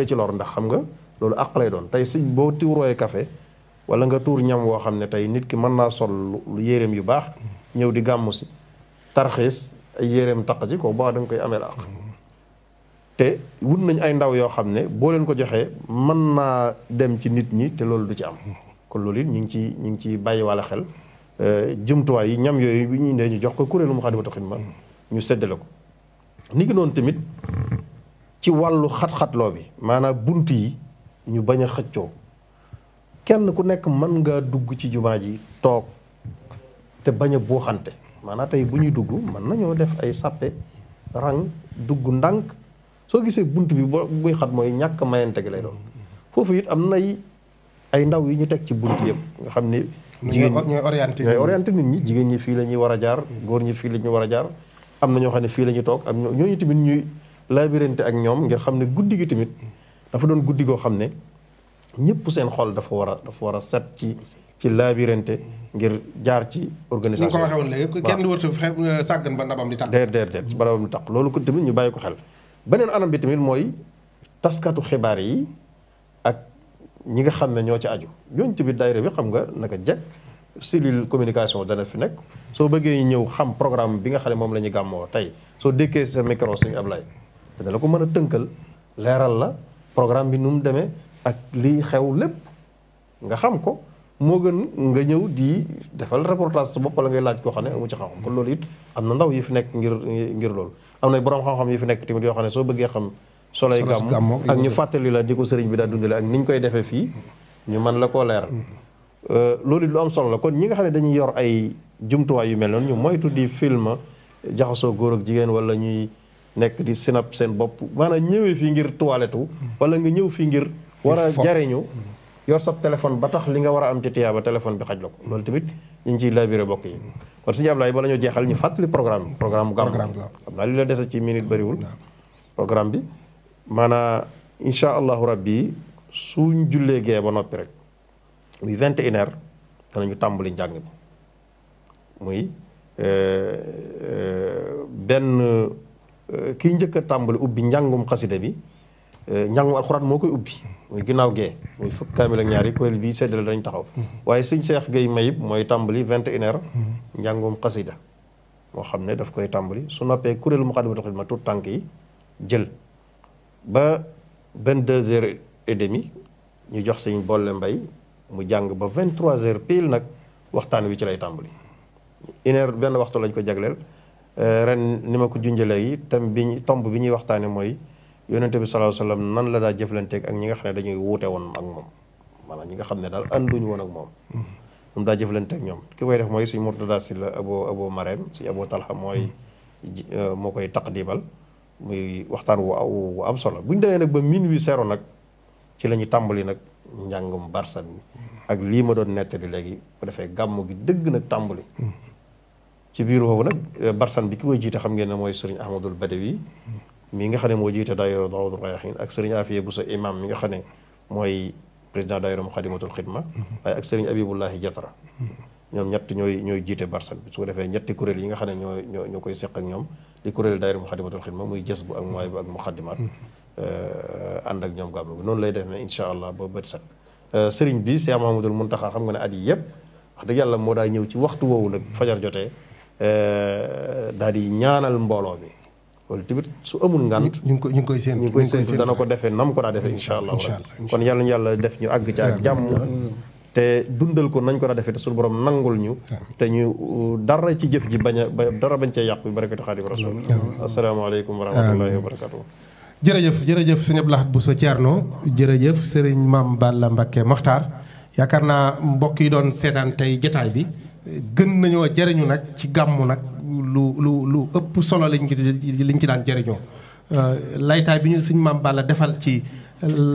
ci lor ndax xam nga loolu àq lay doon tey si boo tuurooyee café wala nga tuur ñam woo xam ne tey nit ki mën naa sol lu yéreem yu baax ñëw di gàmmu si tarxiis ay yéreem taq ci ko boo da nga koy ameel àq te wut nañ ay ndaw yoo xam ne boo leen ko joxee mën naa dem ci nit ñi te loolu du ci am kon loolu it ñu ngi ci bàyyi walla xel jumtuwaay yi ñam yooyu bi ñuy indee ñu jox ko kuréelu Moukhaddamatoul Khidma ñu séddale ko ni ki noonu tamit ci wàllu xat-xatloo bi maanaam bunt yi ñu bañ a xëccoo kenn ku nekk mën nga dugg ci jumaa ji toog te bañ a buuxante maanaam tey bu ñuy dugg mën nañoo def ay sàppe rang dugg ndànk soo gisee bunt bi buy xat mooy ñàkk mayante gi lay doon foofu it am nay ay ndaw yi ñu teg ci bunt yëpp nga xam ne jigéen ñooy orienté nit ñi jigéen ñi fii la ñuy war a jaar góor ñi fii la ñu war a jaar am na ñoo xam ne fii la ñuy toog am ñooñu tamit ñuy labirante ak ñoom ngir xam ne guddi gi tamit dafa doon guddi goo xam ne ñëpp seen xol dafa war a set ci labirante ngir jaar ci organisation. ni nga ko waxee woon léegi kenn du wër sàggan ba ndabam di tàq. déedéet ba ndabam di tàq loolu ko tamit ñu bàyyi ko xel. beneen anam bi tamit mooy taskatu xibaar yi ak ñi nga xam ne ñoo ci aju ñooñu tamit daayira bi xam nga naka jekk cellule communication dana fi nekk soo bëggee ñëw xam programme bi nga xam ne moom la ñu gàmmoo tey soo dékkee sa micro Sëñ Ablaye dana la ko mën a tënkal leeral la programme bi nu mu demee ak liy xew lépp nga xam ko moo gën nga ñëw di defal reportage sa bopp wala ngay laaj koo xam ne amu ci xam-xam kon loolu it am na ndaw yi fi nekk ngir loolu am na borom xam-xam yi fi nekk tamit yoo xam ne soo bëggee xam soloy gàmm ak ñu fàttali la di ko sëriñ bi daa dundale ak ni ñu koy defee fii ñu mën la koo leeral loolu it lu am solo la kon ñi nga xam ne dañuy yor ay jumtuwaay yu mel noonu ñu moytu di film jaxasoo góor ak jigéen wala ñuy nekk di sinap seen bopp maanaam ñëwee fii ngir toilette wala nga ñëw fii ngir war a jariñu yor sab téléphone ba tax li nga war a am ci tiyaaba téléphone bi xaj la ko loolu tamit ñu ngi ciy labiré bokk yi kon Sëñ Ablaye bala ñoo jeexal ñu fàttali programme gàmm xam naa li la dese ci minute bëriwul programme bi maanaam insha allahu rabbi suñ jullee gee ba noppi rek muy 21h danañu tàmbali njàng bi muy benn kiy njëkk a tàmbali ubbi njàngum xasida bi njàngum alxuraan moo koy ubbi muy ginnaaw gee muy fukk kaamil ak ñaari kuréel bii seddale dañ taxaw waaye sëñ Seex Gay Mayib mooy tàmbali 21h njàngum xasida moo xam ne daf koy tàmbali su noppee kuréelu Moukhaddamatoul Khidma tout tànk yi jël ba 22h30 ñu jox sëñ Bolle Mbay mu jàng ba 23h pile nag waxtaan wi ci lay tàmbali benn waxtu lañ ko jagleel ren ni ma ko junjee léegi tomb bi ñuy waxtaane mooy yonente bi sallallahu alayhi wasallam nan la daa jëflanteeg ak ñi nga xam ne dañuy wuute woon ak moom maanaam ñi nga xam ne daal ànduñu woon ak moom daa jëflanteeg ñoom ki koy def mooy suñ Murtada si la abo Marème si abo Talha moo koy taqdibal muy waxtaan wu am solo bu ñu demee nag ba minuit zéro nag ci la ñu tàmbali nag njàngum barsan bi ak lii ma doon nettali léegi bu defee gàmm gi dëgg nag tàmbali ci biir boobu nag barsan bi ki koy jiite xam ngeen ne mooy sëriñ Ahmadul Badawi mi nga xam ne moo jiite daayira Rawdu Rayaahiin ak sëriñ Afiya Buso imam mi nga xam ne mooy président daayira Moukhaddamatoul Khidma waaye ak sëriñ Abibullahi Jatara ñoom ñett ñooy jiite barsan bi su ko defee ñetti kuréel yi nga xam ne ñoo koy seq ak ñoom di kuréel daayira Moukhaddamatoul Khidma muy jës bu ak mooy bu ak muxaddimaat ànd ak ñoom gàmm bi noonu lay def ne incha allah ba bët set sëriñ bi Cheikh Mouhamadoul Mountakha xam nga ne at yi yëpp wax dëgg yàlla moo daa ñëw ci waxtu woowu nag fajar jotee daal di ñaanal mbooloo mi loolu tamit su amul ngant ñu ngi koy séentu dana ko defee nam ko daa defee incha allah kon yàlla ñu yàlla def ñu àgg ci ak jàmm te dundal ko nañ ko daa defee te suñu borom nangul ñu te ñu dara ci jëf ji dara bañ cee yàqu bi barakatu xaadim rasul asalaamaaleykum wa rahmatullahi wa barakatuh jërëjëf sëñ Abdou Lahad Bousso Thierno jërëjëf sëriñ Mame Balla Mbacké Mokhtar yaakaar naa mbokk yi doon seetaan tey jotaay bi gën nañoo jëriñu nag ci gàmmu nag lu ëpp solo liñ ci daan jëriñoo laytaay bi ñu sëñ Mame Balla defal ci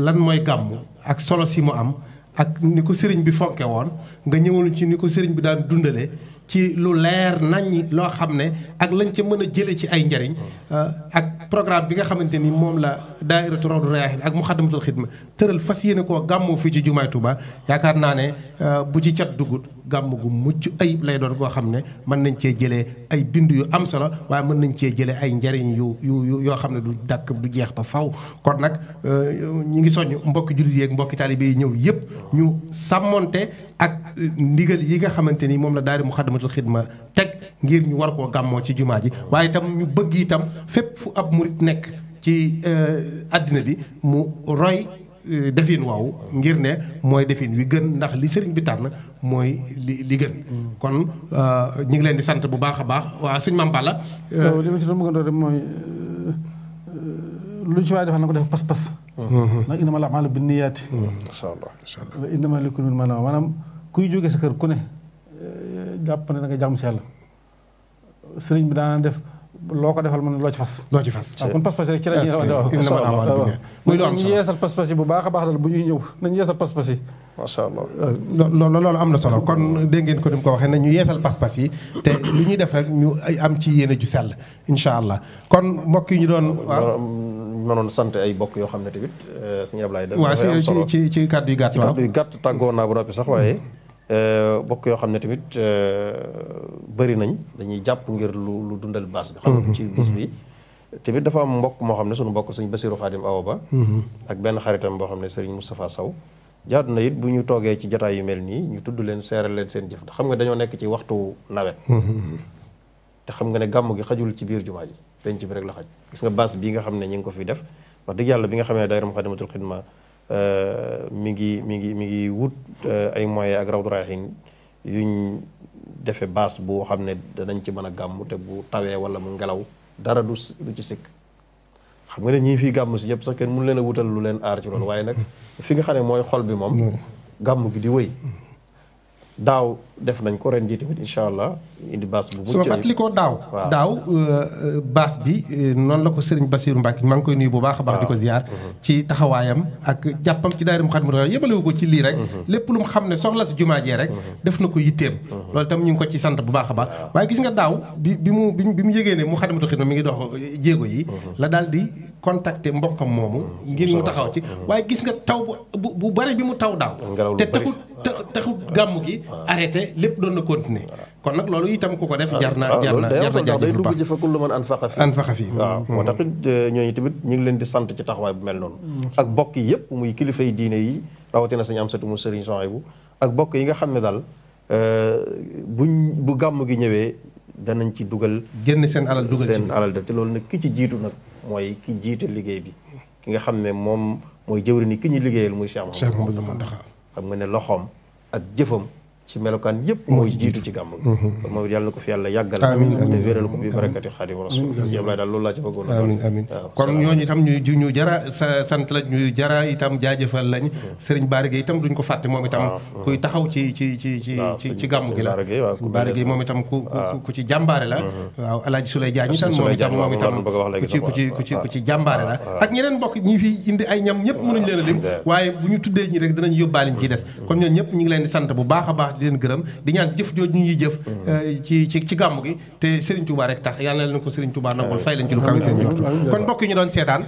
lan mooy gàmmu ak solo si mu am ak ni ko sëriñ bi fonke woon nga ñëwal ci ni ko sëriñ bi daan dundale ci lu leer nañ loo xam ne ak lañ ca mën a jële ci ay njariñ ak programme bi nga xamante ni moom la daayiratu Rawdu Rayaahin ak Muxaddamatul Xidma tëral fas yéene koo gàmmoo fii ci jumaay Tuuba yaakaar naa ne bu ci cat dugut gàmm gu mucc ayib lay doon goo xam ne mën nañ cee jëlee ay bind yu am solo waaye mën nañ cee jëlee ay njariñ yoo xam ne du dàkk du jeex ba faw kon nag ñi ngi soññ mbokki jullit yi ak mbokki taalibe yi ñëw yëpp ñu sàmmonte ak ndigal yi nga xamante ni moom la daari Muxaddamatul Xidma teg ngir ñu war koo gàmmoo ci jumaa ji waaye itam ñu bëgg itam fépp fu ab murit nekk ci àddina bi mu roy defin waaw ngir ne mooy defin wi gën ndax li sëriñ bi tànn mooy li gën kon ñu ngi leen di sant bu baax a baax waa sëñ Mame Balla li ma ci doon bëgg a doon mooy lu ci waay defal na ko def pas-pas ndax innamal a'maalu binniyaati insha allah wa innamaa likulli imri'in maa nawaa maanaam kuy jógee sa kër ku ne jàpp ne da nga jàmm si yàlla sëriñ bi daana def loo ko defal mën loo ci fas waaw kon pas-pas rek ci la ñuy muy lu am solo ñu yeesal pas-pas yi bu baax a baax dal bu ñuy ñëw nañu yeesal pas-pas yi macha allah loolu am na solo kon dégg ngeen ko ni mu ko waxee nañu yeesal pas-pas yi te lu ñuy def rek ñu am ci yéene ju sell incha allah kon mbokk yi ñu doon waaw mënoon sant ay bokk yoo xam ne tamit suñu Ablaye waaw ci kàddu yu gàtt waaw kàddu yu gàtt tàggoo naa ba noppi sax waaye bokk yoo xam ne tamit bëri nañ dañuy jàpp ngir lu dundal baas bi xam ci bis bi tamit dafa am mbokk moo xam ne sunu mbokk sëñ Basiru Xaadim Awa Ba ak benn xaritam boo xam ne sëriñ Moustapha Sow jaadu na it bu ñu toogee ci jotaay yu mel nii ñu tudd leen seeral leen seen jëf xam nga dañoo nekk ci waxtu nawet te xam nga ne gàmm gi xajul ci biir jumaa ji penc bi rek la xaj gis nga baas bii nga xam ne ñu ngi ko fi def wax dëgg yàlla bi nga xam ne daayira Muxaddamatul Xidma mi ngi wut ay moyens ak Rawdu Rayaahin yuñ defe baas boo xam ne danañ ci mën a gàmm te bu tawee wala mu ngelaw dara du ci sikk xam nga ne ñii fii gàmm si yëpp sax kenn mënu leen a wutal lu leen aar ci loolu waaye nag fi nga xam ne mooy xol bi moom gàmm gi di wëy daaw def nañ ko ren jii tamit incha allah indi baas bu su ma fàttali ko daaw baas bi noonu la ko Serigne Bassirou Mbacke maa ngi koy nuyu bu baax a baax di ko ziar ci taxawaayam ak jàppam ci daayira Muxaddamatul Xidma yëbalewu ko ci lii rek lépp lu mu xam ne soxla si jumaa jee rek def na ko yitteem loolu itam ñu ngi ko ci sant bu baax a baax waaye gis nga daaw bi mu yégée ne Muxaddamatul Xidma mi ngi dox jéego yi la daal di contacter mbokkam moomu ngir mu taxaw ci waaye gis nga taw bu bari bi mu taw daaw te taxul gàmm gi arrêté lépp doon na continuer kon nag loolu itam ku ko def jar na jaajëf day dugg ci fa kullu man anfaqa fi waaw moo tax ñooñu tamit ñu ngi leen di sant ci taxawaay bu mel noonu ak bokk yi yëpp muy kilifa yi diine yi rawatina sañu am satu mu sëriñ Souhaïbou ak bokk yi nga xam ne daal bu gàmm gi ñëwee danañ ci dugal génn seen alal dugal seen alal def te loolu nag ki ci jiitu nag mooy ki jiite liggéey bi ki nga xam ne moom mooy jëwri ni ki ñuy liggéeyal muy Cheikh Mouhamadou Mountakha xam nga ne loxoom ak jëfam ci melokaan yëpp mooy jiitu ci gàmm gi kon moom yàlla na ko fi yàlla yàggal te wéral ko bi barakati Xaadimu Rasuul ci Ablaye daal loolu laa ci bëggoon amiin kon ñooñu itam ñu jara sant la ñu jara itam jaajëfal lañ Serigne Bara Gueye itam duñ ko fàtte moom itam kuy taxaw ci gàmm gi la Bara Gueye moom itam ku ci jàmbaare la waaw Alaaji Souley Diagne itam moom itam ku ci jàmbaare la ak ñeneen mbokk ñi fi indi ay ñam ñëpp mënuñ leen a lim waaye bu ñu tuddee ñi rek dinañ yóbbaale ñi ci des kon ñooñu ñëpp ñu ngi leen di sant bu baax a baax baax di leen gërëm di ñaan jëf jooju ñuy jëf ci gàmmu gi te Serigne Touba rek tax yàlla na leen ko Serigne Touba nangul fay leen ci lu kawe seen jort kon mbokk yi ñu doon seetaan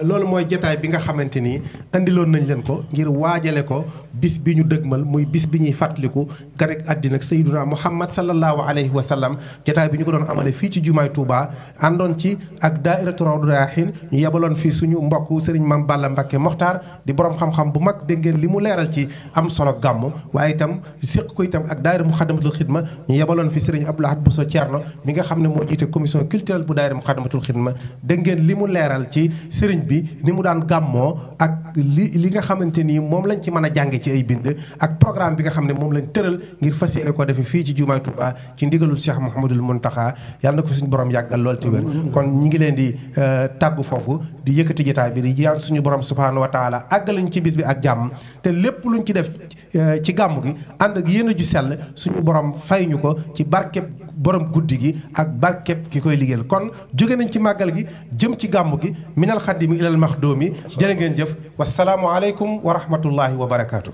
loolu mooy jotaay bi nga xamante ni andiloon nañ leen ko ngir waajale ko bis bi ñu dëgmal muy bis bi ñuy fàttaliku ganek àddina ak Sayyiduna Muhammad sallallahu alayhi wa sallam jotaay bi ñu ko doon amale fii ci jumaay Touba àndoon ci ak daairatu Rawdu Rayaahiin ñu yebaloon fii suñu mbokk Serigne Mame Balla Mbacké Mokhtar di borom xam-xam bu mag dégg ngeen li mu leeral ci am solo gàmmu waaye itam séq ko itam ak daayira Muxaddamatul Xidma ñu yebaloon fi Serigne Abdou Lahad Bousso Thierno mi nga xam ne moo jiite commission culturelle bu daayira Muxaddamatul Xidma dégg ngeen li mu leeral ci Serigne bi ni mu daan gàmmoo ak li nga xamante ni moom lañ ci mën a jànge ci ay bind ak programme bi nga xam ne moom lañ tëral ngir fas yéene ko defee fii ci jumaay Touba ci ndigalul Cheikh Mouhamadoul Mountakha yàlla na ko fi suñu borom yàggal lool te wér kon ñi ngi leen di tàggu foofu di yëkkati jotaay bi di ñaan suñu borom subhanahu wa taala àggalañ ci bis bi ak jàmm te lépp luñ ci def ci gàmmu gi ànd ak yéen a ju sell suñu borom fay ñu ko ci barkeb borom guddi gi ak barkeb ki koy liggéeyal kon jóge nañ ci màggal gi jëm ci gàmmu gi minal xaddimi ilal maxdoomi jërë ngeen jëf wasalaamu aleykum wa rahmatullahi wa barakaatu.